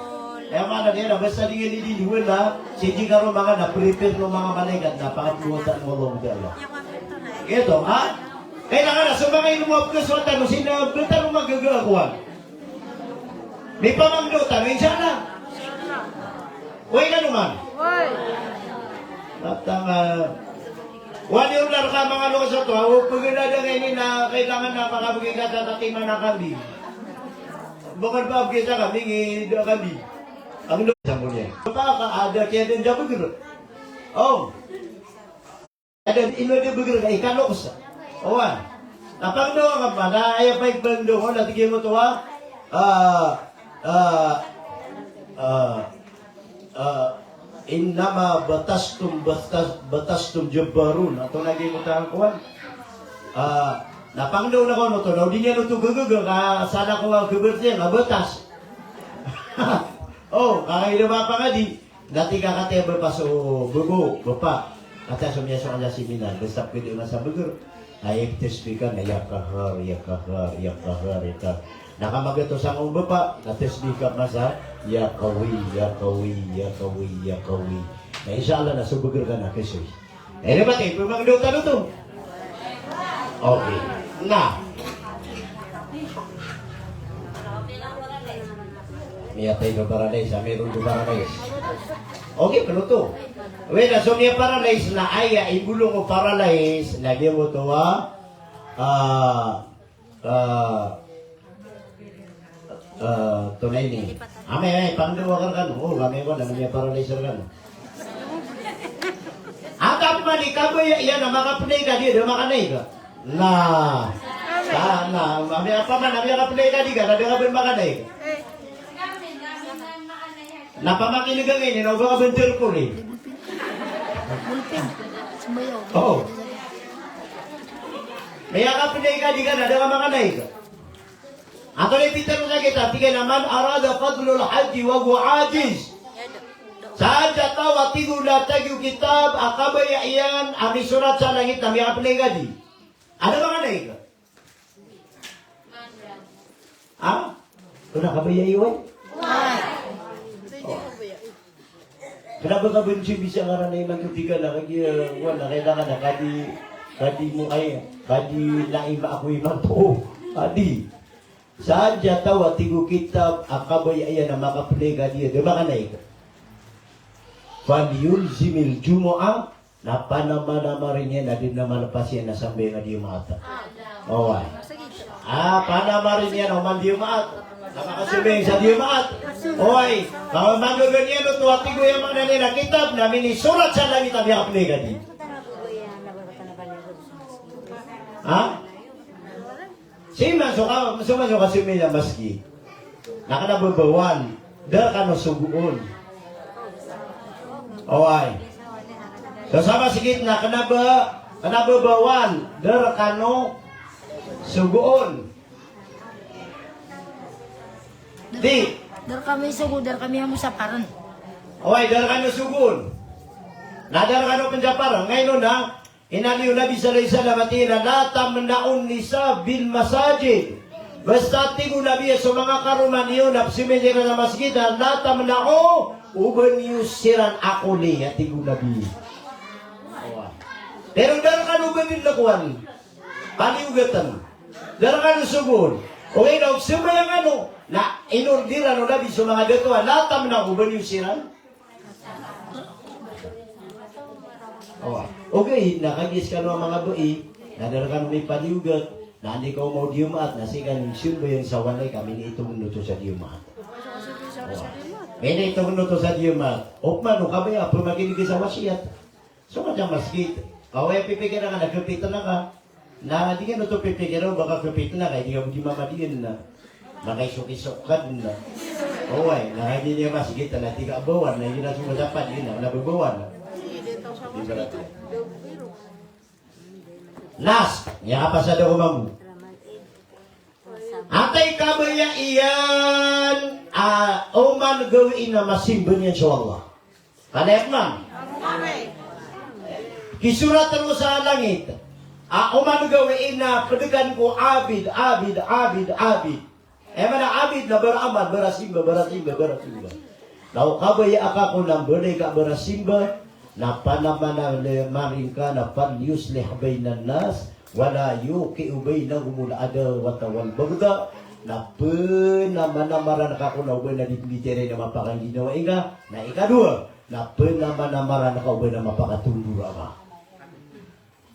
Aya maana niyan na basta di nga ini dowa na, sii di karoma ka na prepare o manga malaikat na pangapowatan o Allah Ta'ala. Giyoto, ha? Kailangan na so manga ino a pekesowa tano sii na ba tano magaga a kowan. Mipamangdo tano, insha Allah. Oway, ino man. Oway. Batang, ah, wani order ka manga lokes oto, ah, o pegedada nga ini na kailangan na makabegi ka sa tatiman a kambing. Bokon pa begi sa kambing, eh, da kambing. Ang do-, sa mo niyan. Pa ka, ada kaya din jabeger. Oh. Ada ino di beger ka ikaloks. Owa. Na pangdo ka mana aya pay pangdo ko na tig iyan oto a, ah, ah, ah, ah, innama batastum, batas-, batastum jabbarun. Ato lagi mo tangkuan. Ah, na pangdo na ko no to, na o di niyan oto gegaga ka sana ko a gebertiyan, a batas. Oh, kakaila ba pangadi. Na tig a katii a bapa so bebo, bapa. Katii a so miyasowa sa seminar, basta pwede na sa beger. Aya iptesbih ka na ya Qahhar, ya Qahhar, ya Qahhar, ya Qahhar. Na ka magatos angka on bapa, na tesbih ka masa, ya Qawi, ya Qawi, ya Qawi, ya Qawi. Na insha Allah na so beger ka na kesoy. Ino ba ti, pemangdo tano oto? Okay. Na. Miyatay ko paradise, a meron ko paradise. Okay, penoto. Oway, na so miya-paradise na aya imbolong o paradise, na giyoto a, ah, Ah, tonaa ini. Amay, amay, pangdo akn rkano. O, amay ko na, amay a paralyzer rkano. Angka pman i kabaya iyan a makapnay ka di, da makanay ka. Na. Ka, na, amay a pman, amay a kapnay ka di ka, na da ka pn makanay ka. Na pamakineg angkaini, na oba ka benter ko ri. O. Amay a kapnay ka di ka, na da ka makanay ka. Antonaa i pitharo sa kitab, tig iyan a, "Man arada fadlal hajji wa huwa ajiz." Sadn sa taw a tig o na tagio kitab a kabaya iyan a misorat sa langit na miyakapnay ka di. Ano ba ka na ika? Ha? Ano kabaya iyan? Kena ba ka benci bisa ngaran a iman ko tig ka na kagi, eh, wan, na kailangan na kadi, kadi mo ay, kadi na ima ako iman ko. Kadi. Sadn sa taw a tig o kitab a kabaya iyan a makapnay ka di, da makanay ka. Falyulzimil jumu'ah, na panamanamarin iyan a di na malepas iyan a sambayang a Jumaat. Oway. Ah, panamarin iyan oman Jumaat. Na makasambayang sa Jumaat. Oway. Ka magaga niyan oto a tig o aya maana niyan a kitab na minisorat sa langit a miyakapnay ka di. Ha? Sii man so ka, so man so ka sii man sa masgit. Na kena ba bawan, da kano sogoon. Oway. So sa masgit na kna ba, kna ba bawan, da rkano sogoon. Di. Da rkami sogo, da rkami amo saparn. Oway, da rkano sogoon. Na da rkano pnsaparn. Ngayon na, inaloy o Nabi sallallahu alaihi wasallam a tig iyan a, "La tamna'un nisa bil masajid." Basta tig o Nabi a so manga karoma niyo na pzambayang iran sa masgit na, "La tamna'u, o ba niyo siran akoli," a tig o Nabi. Pero da rkano ba dn lkowan, paliyogatn. Da rkano sogoon. Ogaid na o pzambayang kano, na inordiran o Nabi so manga dato a, "La tamna'u," o ba niyo siran. Oway. Ogaid na kagiya skano a manga bai, na da rkano mipaliyogat, na anda i kaoma o Diyamaat, na sii ka niyo sambayang sa walay ka miniitong oto sa Diyamaat. Oway. Miniitong oto sa Diyamaat. Opama o kabaya a pmakinig sa wasiyat. So ka sa masgit, ka oway a pipikira ka na kapitna ka. Na di ka oto pipikira o ba ka kapitna ka, di ka bo di mamadiyaan na. Makaisok-isok ka dn na. Oway, na kagiya masgit na tig a bawan, na igira so masapad iyan na, na babawan. Ibarat. Last, miyakapasad ako mambo. Antaa i kabaya iyan a oman gawii na masimba niyan so Allah? Palaya pman. Kisorat o Allah sa langit a oman gawii na pdgan ko abid, abid, abid, abid. Aya maana abid na baramal, barasimba, barasimba, barasimba. Na o kabaya a kako na mbaloy ka barasimba, na panamanamarin ka na falyuslih bainan nas, wala yuqi'u bainahumul adawata wal baghdha, na pnamanamaran ka ko na o ba na di pmbitiyarai na mapakangginawai ngka, na ikadowa, na pnamanamaran ka o ba na mapakatondora ka.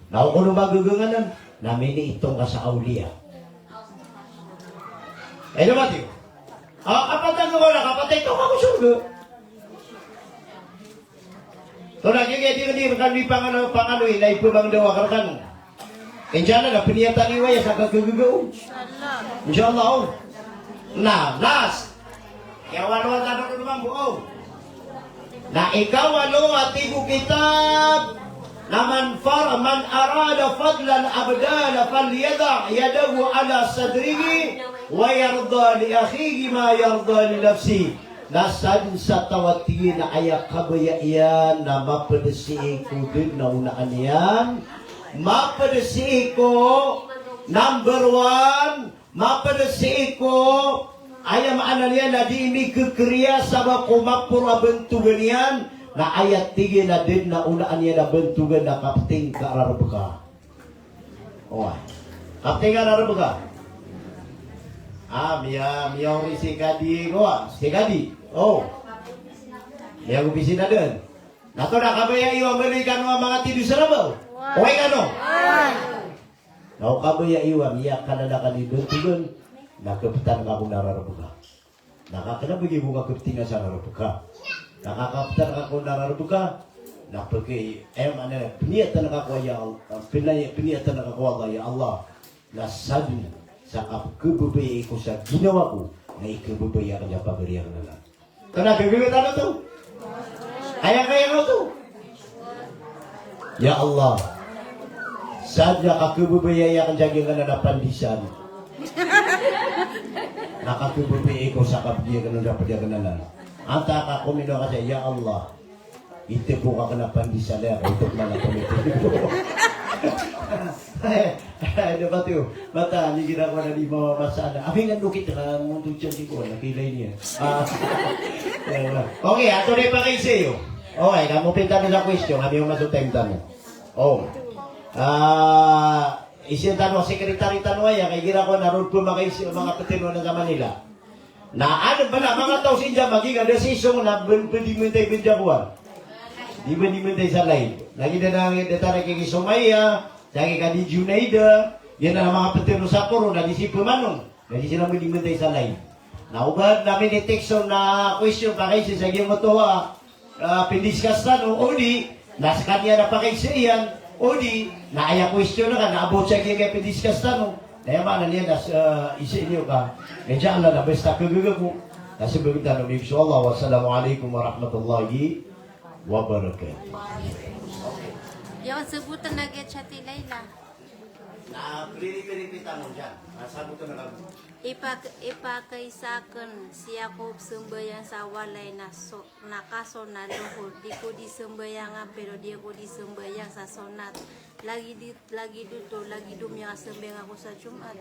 Na o kono magaganganan, na miniitong ka sa awliya. Ay, na mati. Ah, kapatay ko na, kapatay to, ako surga. Tona, giya di, di, di, kan di pangano, pangano, ina, ipabang dawa, karkan. Insya Allah, na pniyatan iyo aya sa kakagagaw. Insya Allah, oh. Na, last. Aya walo a tano ko mambo, oh. Na ikawalo a tig o kitab, na man far-, man arada fadlal abdal falyada' yadahu ala sadrihi wa yarda li akhihi ma yarda li nafsihi. Na sadn sa taw a tig iyan a aya kabaya iyan na mapd sii ko dn a onaan iyan, mapd sii ko number one, mapd sii ko, aya maana niyan na di mikikriya sabap ko maporo a bantogan iyan, na aya tig iyan a dn a onaan iyan a bantogan na kapting ka a rarb ka. Oway. Kapting ka a rarb ka. Ah, miya, miyaori si Kadi ko, ah, si Kadi. Oh. Miyagopisina dn. Na tona, kabaya iyo a mbaloy kano a manga tido sa rabaw? Oway kano? Na o kabaya iyo a miyakalalakan i bantogan, na kaptan ka ko na rarb ka. Na kakna bgi bo ka kaptinga sa rarb ka. Na kakaptan ka ko na rarb ka, na pki, eh, maana, pniyatan ka ko, ya Allah, pnay-, pniyatan ka ko Allah, ya Allah. Na sadn sa kapkhababayai ko sa ginawa ko, na ikhababayai akn sa pagari akn anan. Kna khababayai tano oto. Aya kaya ka oto. Ya Allah. Sadn a kakhababayai akn sa giyangkanan a pandisal. Na kakhababayai ko sa kabgi akn sa pdi akn anan. Antaa ka komino ka sa, ya Allah. Itbok akn a pandisal aya, itbok man a pamiti. Ay, dapat iyo. Mata, ini kita ko na di mawawasa na. Abi nga dokit ka, ngunto siya si ko, na kilay niya. Ah. Okay, ato na ipakaisa iyo. Okay, kamo pinta na sa question, abi yung maso time tano. Oh. Ah, isin tano, secretary tano aya, kay gira ko na road ko makaisa, mga patino na sa Manila. Na adn pn a manga taw sii sa Jamaat, giya da sii so na ben, ben di mentay ben jagoan. Di ben di mentay sa live. Lagid anan a datar a ki Somaya, lagid ka di Junaida, giyanan a manga ptero sa Koro, na di sii pmanon. Na di sii na ben di mentay sa live. Na oba na mini-text on na question, pakaisa sa giya moto a ah, pindiscuss tano, odi na skaniyan a pakaisa iyan, odi na aya question ka na about sa giya pindiscuss tano. Na aya maana niyan na, ah, isa niyo ka, insha Allah, na basta khagaga ko. Na sii bo tano, insha Allah. Wassalamu alaikum warahmatullahi wabarakatuh. Aya sabotan a giya chat i Laila. Na, piri-piri pita mo diyan. Na, sabotan a kagiya. Ipak-, ipakaisa akn sii ko pzambayang sa walay na so-, na kaso na lohor. Di ko di sambayang a, pero di ko di sambayang sa sonat. Lagid i-, lagid oto, lagid o miyakasambayang ako sa Jumaat.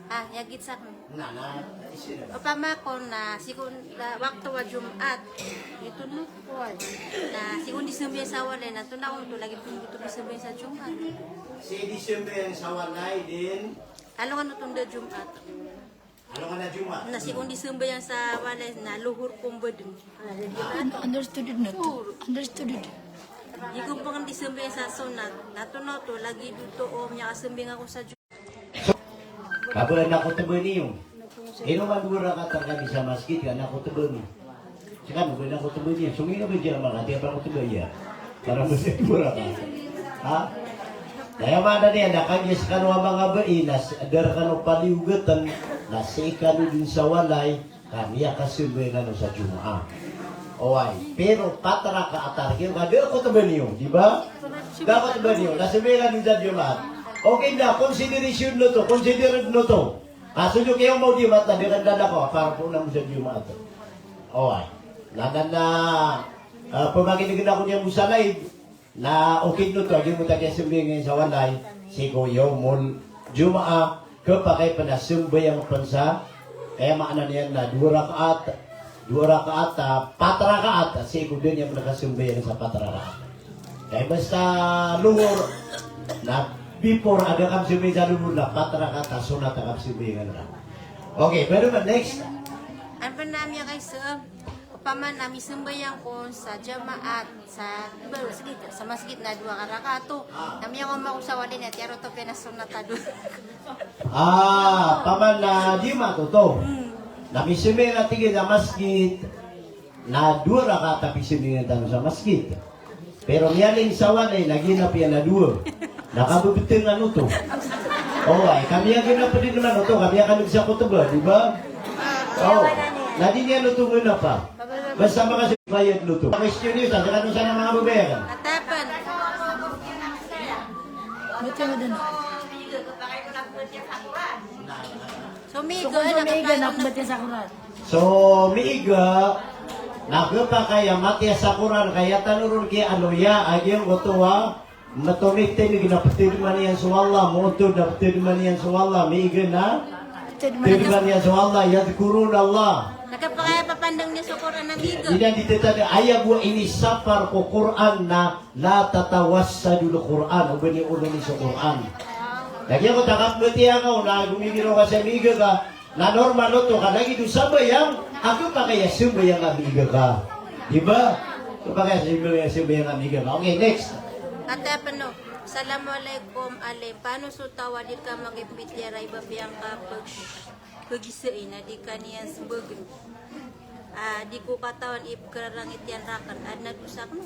Ah, aya giya sakn. Na, na, isi na. Opama ko na, sii ko, na, wakto a Jumaat. Ito no. Na sii ko di sambayang sa walay na, to na oto, lagid ko oto di sambayang sa Jumaat. Sii di sambayang sa walay dn. Alongan oto da Jumaat. Alongan a Jumaat. Na sii ko di sambayang sa walay na lohor ko mbadn. Understood na to. Understood. Di ko pn di sambayang sa sonat. Na to na oto, lagid oto o miyakasambayang ako sa Jumaat. So, kabaya na khotbah niyo. Ino man dowa rakaat rkami sa masgit ka na khotbah niyo. Sii kano ba na khotbah niyo. So, ino ba diyan makati a khotbah iya. Para masgit dowa rakaat. Ha? Na aya maana niyan na kagiya skano a manga bai na s-, da rkano paliyogatn na sii kano dn sa walay. Ka miyakasambayang kano sa Jumaat. Oway, pero pat rakaat a rk iyo ka da khotbah niyo, di ba? Da khotbah niyo, na sambayang kano sa Jumaat. Okay na, consideration oto, considered oto. Kaso iyo kiyaoma o Jumaat na da kano da ko, para pn na mo sa Jumaat. Oway. Na, na, na, ah, pamakinegen ako niyan bo sa live. Na okay oto, a giyoto a kiyasambayang iyan sa walay, sii ko yawmul Jumaat, khapakay pn a sambayang pn sa, aya maana niyan na dowa rakaat, dowa rakaat, ah, pat rakaat, sii ko da niyan pn kasambayang sa pat rakaat. Kay basta lohor, na before a da kapsambayang sa lohor, na pat rakaat a sonat a kapsambayang iran. Okay, pwede ba next? Ano ba namin, guys? Opama na misambayang kon sa Jumaat, sa, di ba, sa masgit, sa masgit na dowa ka rakaat oto. Na miyaoma ako sa walay na tiyaro oto pn a sonat a dowa. Ah, opama na Jumaat oto. Hmm. Na misambayang a tig iyan sa masgit na dowa rakaat a pisambayang tano sa masgit. Pero miyaling sa walay na ginap iyan a dowa. Na kabebetngan oto. Oway, ka miyaginap dn man oto, ka miyakaleg sa khotbah, di ba? O, na di niyan oto nginapa. Basta makasibayad oto. Question iyo, sa kano sa manga babay ka? Atapan. Betul dn. So, miiga, so, miiga na, na, na, na, So, miiga, na khapakay a matiyas sa Qur'an, ka aya tano ron kiyaaloya a giyangkoto a, matomik tano na ptadman iyan so Allah, mootod na ptadman iyan so Allah, miiga na ptadman iyan so Allah, yadhkuruna Allah. Na khapakay a papandang niyan so Qur'an a miiga. Ina di titad, aya bo inisapar ko Qur'an na, la tatawassadul Qur'an, o ba niyo olonin so Qur'an. Na giyangkoto a kapmbatiya ka on, na gomigiraw ka sa miiga ka, Na normal oto ka lagid o sambayang, a khapakay a sambayang a miiga ka. Di ba? Khapakay a sambayang, sambayang a miiga ka. Okay, next. Ata pano, Assalamualaikum, Alim. Paano so taw a di ka makipitira i ba piyangkapag-, pagisa i na di ka niyan sembagn. Ah, di ko katawan i pkararangit iyan rakn. Adn a dosa akn.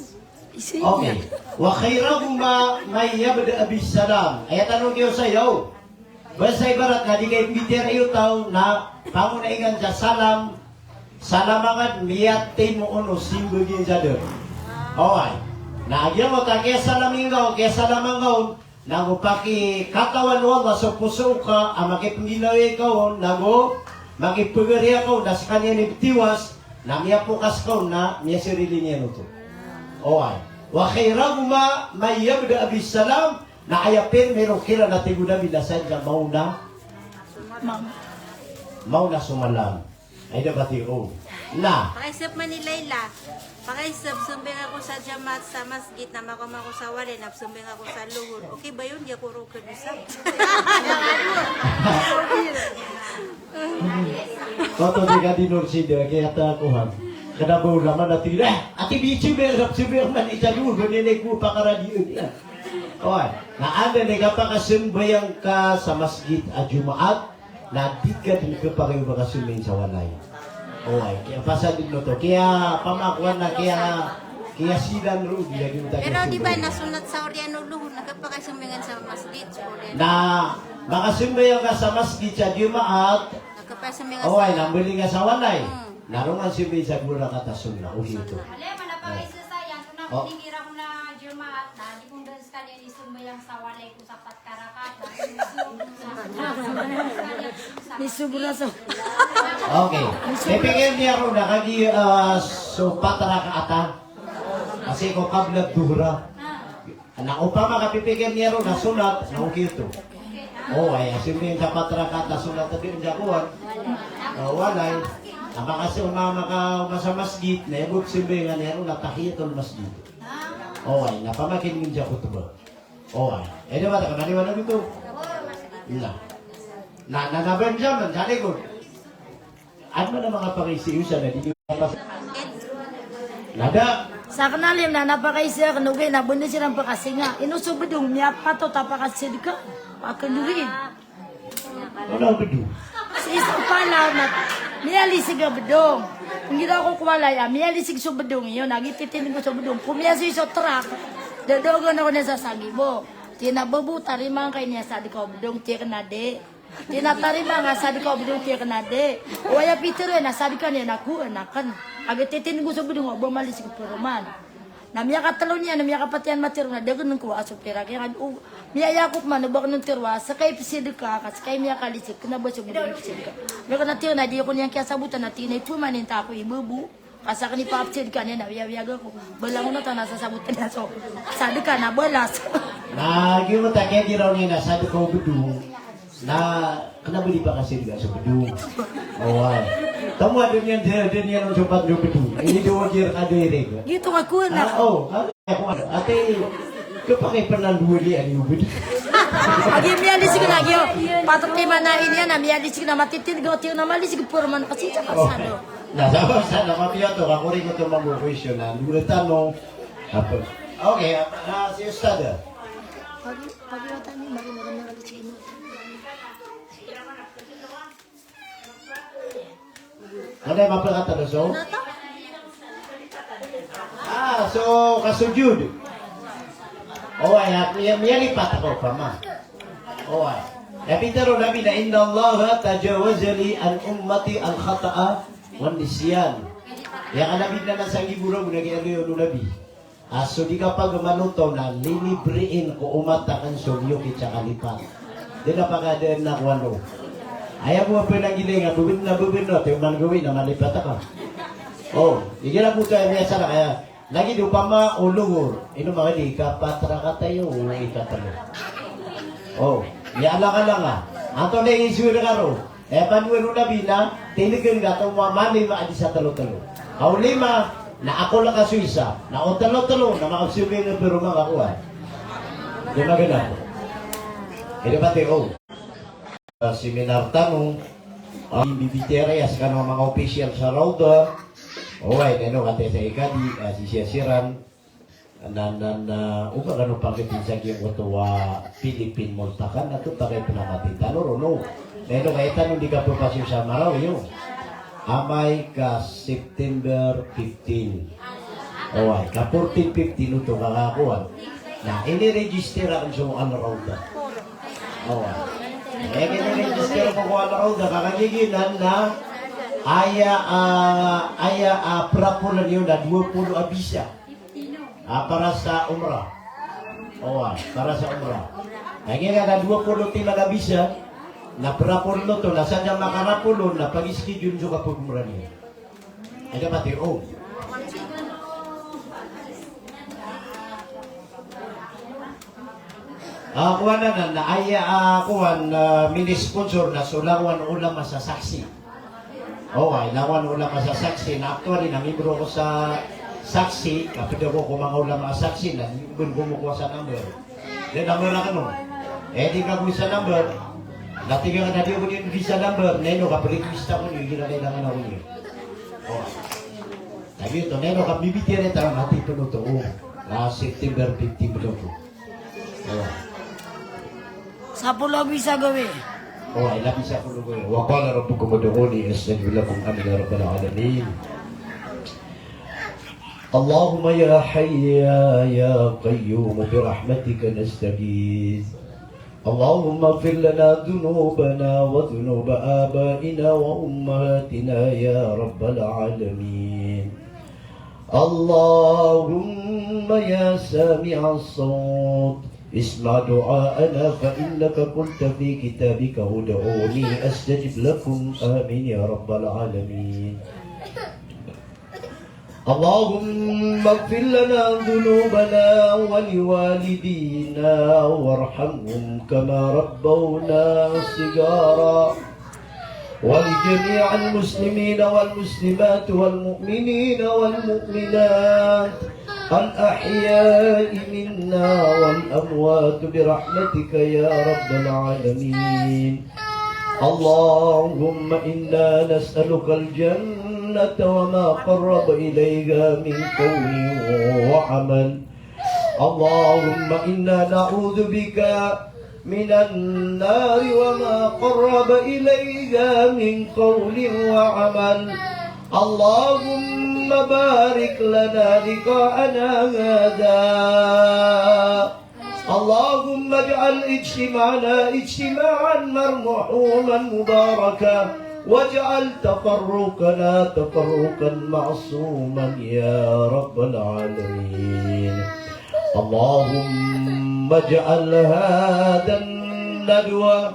Okay. Wa khayrukuma man yabda'u bis salam. Aya tano kiyosayaw. Basta ibarat na di ka ipitira iyo taw na pangonaingan sa salam, salam angad miyatimo ono simbagi sa dn. Oway. Na giyangkoto a kiyasalam ingka on, kiyasalam angka on, na go pakikatawan o Allah so poso ka a makipnggilawai ka on, na go makipagariya ka on, na skaniyan i btiwas, na miyapokas ka on, na miyasarili niyan oto. Oway. Wa khayrukuma man yabda'u bis salam, Na aya pirmi ron kiran a tig o Nabi na sadn sa maona, maona so malam. Ay da bati o. Na. Pakaisap man i Laila. Pakaisap, sambayang ako sa jamaat sa masgit na makaoma ako sa walay na sambayang ako sa lohor. Okay ba yun? Di ako ro kadosa. Oto di ka di Nursidah, kiyata ko han. Kna ba ulama na tig, eh, ati bichi ba, rap si ba, man ita do, ba nila ko pakaradi yun. Oway, na anda na kapakasambayang ka sa masgit a Jumaat, na di ka dn khapakay o ba kasambayang sa walay. Oway, kiyapasad dn oto, kiyapamakowan na kiya, kiyasidan ron, di lagid o ta. Pero di ba na sunat sa oriyan o lohor na kapakasambayang sa masgit, sa oriyan? Na makasambayang ka sa masgit sa Jumaat, na kapakasambayang sa, oway, na mbaling ka sa walay. Hmm. Na ron ka sambayang sa dowa rakaat a sunnah, o hito. Sunnah. Alay, mana pa isa sa yan, kung nakikinig ira ko na Jumaat, na di kong Kani ini sembahyang sa walay ko sa pat ka rakaat, na ini sembahyang sa walay ko sa pat ka rakaat. Ini sembahyang sa Okay. Ipikir niyo ron na kagiya, ah, so pat rakaat, ah. Kasi ko qabla dhuhra. Na opama ka pipikir niyo ron na sunat, na okay oto. Oway, a sembahyang sa pat rakaat a sunat a di ron sa kowan. Ah, walay. A maka-, maka-, maka-, sa masjid, na aya bo sembayangan iyan ron na tahiyatul masjid. Oway, na pamakinegen sa khutbah. Oway. Aya da mata ka maniwan a gito. Na. Na, na, na, ba niyan man, sa likod. Ano man ang mga pakaisi iyo sa na di niyo papas-, nada. Sa kena lima na, na pakaisi aken, ogaid na benda siran pakasinga. Ino so bedong, miyapatot a pakasidka. Aken ogaid. Ano ang bedong? Sii sa pala na, miyalisig a bedong. Igira ako ko walay a, miyalisig so bedong iyo, na gititindeg ko so bedong. Ko miyasoy so trak. Dadogen ako niyan sa sagi bo. Tig iyan a, "Bebo, tarimaan ka ini a sadka o bedong?" Tig aken a di. Tig iyan a, "Tarimaan ka sadka o bedong?" Tig aken a di. Oway, a pitero iyan a sadka niyan a kowan aken. A gititindeg ko so bedong o ba malisig paroman. Na miyakatelo niyan, na miyakapat iyan matero na da aken ko a so pirak iyan. O, miyayakop man o ba aken tero a, sekay pesidka ka, sekay miyakalisig, kena ba so bedong pesidka. Miyakana tig iyan a di ako niyan kiyasabotan a tig iyan a ipoman iyan ta ako i bebo. Ka saken i pakapesidka niyan na wiyawiyag ako. Balang o na ta na sasabotan iyan so sadka na balas. Na giyoto a kaya di raw niyan a sadka o bedong. Na kena ba di pakasidka so bedong. Oway. Tomo a da niyan, da, da niyan on so pat so bedong. Ini do wajir ka do irig. Gito nga kowan a. Ah, o. Ah, ako ano. Ati, kapakay pananduwali ani o bedong. Agi miyalisig na giyo. Patot i mana ini a miyalisig na matitindeg o tig iyan a malisig paroman kasi sa kasado. Na, sa, sa, na mapiya oto, kakori ko oto mambo question na. Dua tano. Apa? Okay, ah, si Ustadz. Pagi, pagi oto ni, mari, mari, mari, mari. Ano yung mapagkatalo, so? Ah, so, kasujud. Oway, ya, ya, miyalipat ako, pama. Oway. Ya, pitero o Nabi na, "Innallaha tajawaza li an ummati al-khata'a wan nisyan." Ya, ka Nabi na nasa gibura mo na kiyagayon o Nabi. A so di kapagmanoto na lilibriin ko umat aken so miyokit sa kalipat. Di na pakadaan na ko ano. Aya bo a penanggilay nga bebed na bebed no, tiyo man gawii na malipat aka. O, igira bo tayo miyasala kaya. Lagid opama o longor, ino maka di kapat rakaat iyo, o ikatelo. O, ya alakalang a. Anto na iniswir ka ro. Aya panowan o Nabi na, tindegen ka tomo a malima a di sa telo-telo. Ka o lima, na ako laka so isa, na o telo-telo, na makapesembahyang a beroma ka kowan. Di magana. Ino pati, o. Ah, seminar tano, ah, bibitiyarai a sekano a manga official sa Rawda. Oway, na ino kati sa ikadi, ah, sisiya siran. Na, na, na, o ba kano panggitin sa giyangkoto a Philippine Multaqa, na oto pakay pen a mati tano ron, no? Na ino kaya tano di kapepasiyo sa Marawi, yo. Amay ka September fifteen. Oway, ka fourteen fifteen oto kakakowan. Na, ini-register aken so Al Rawda. Oway. Eh, ini-register ako ko Al Rawda, ka kagiya giyanan na, aya, ah, aya, ah, prapolan iyo na dowa polo a bisa. Ah, para sa umrah. Oway, para sa umrah. Lagid iyan na dowa polo timan a bisa, na prapolan oto, na sadn a makarapol on, na pag-schedule so kapag-umrah niyo. Aya pati, o. Ah, kowan anan, na aya, ah, kowan, ah, mini-sponsor na so langowan o ulama sa Saksi. Oway, langowan o ulama sa Saksi, na actually, na membro ako sa Saksi, na ped ako ko manga ulama a Saksi, na di ben komokowa sa number. Di number aken on. Eh, di ka kowa sa number. Na tig aken a di ako niyan di sa number, na ino ka pe-request ako niyo, igira kailangan ako niyo. Oway. Lagid oto, na ino ka bibitiyarai tano a mati pen oto, o. Na September fifteen pen oto. Oway. Sapolo ago isa gawii. Oway, labi sapolo gawii. Wa qala rabbukum ud'uni astajib lakum. Amin ya rabbal alamin. Allahumma ya hayyu ya qayyum bi rahmatika nastaghith. Allahumma ighfir lana dhunubana wa dhunuba abaina wa ummahatina ya rabbal alamin. اللهم يا سامع الصوت، اسمع دعاءنا، فإنك قلت في كتابك: ادعوني أستجب لكم. آمين يا رب العالمين. اللهم اغفر لنا ذنوبنا ولوالدينا وارحمهم كما ربونا صغارا. ولجميع المسلمين والمسلمات والمؤمنين والمؤمنات الأحياء منا والأموات برحمتك يا رب العالمين. اللهم إنا نسألك الجنة وما قرب إليها من قول وعمل. اللهم إنا نعوذ بك من النار وما قرب إليها من قول وعمل. اللهم بارك لنا لقاءنا هذا. اللهم اجعل اجتماعنا اجتماعا مرحوما مباركا، واجعل تفرقنا تفرقا معصوما يا رب العالمين. اللهم اجعل هذا الندوة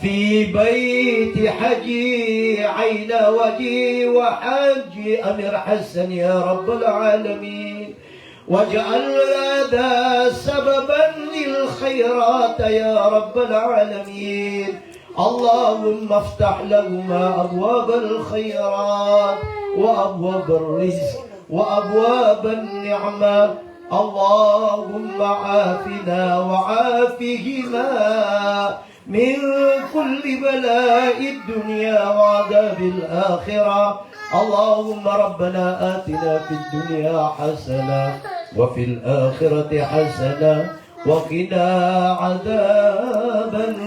في بيت حجي عين وجي وحجي أمير حسن يا رب العالمين، واجعل هذا سببا للخيرات يا رب العالمين. اللهم افتح لهما أبواب الخيرات وأبواب الرزق وأبواب النعمة. اللهم عافنا وعافهما من كل بلاء الدنيا وعذاب الآخرة. اللهم ربنا آتنا في الدنيا حسنة وفي الآخرة حسنة وقنا عذاب النار.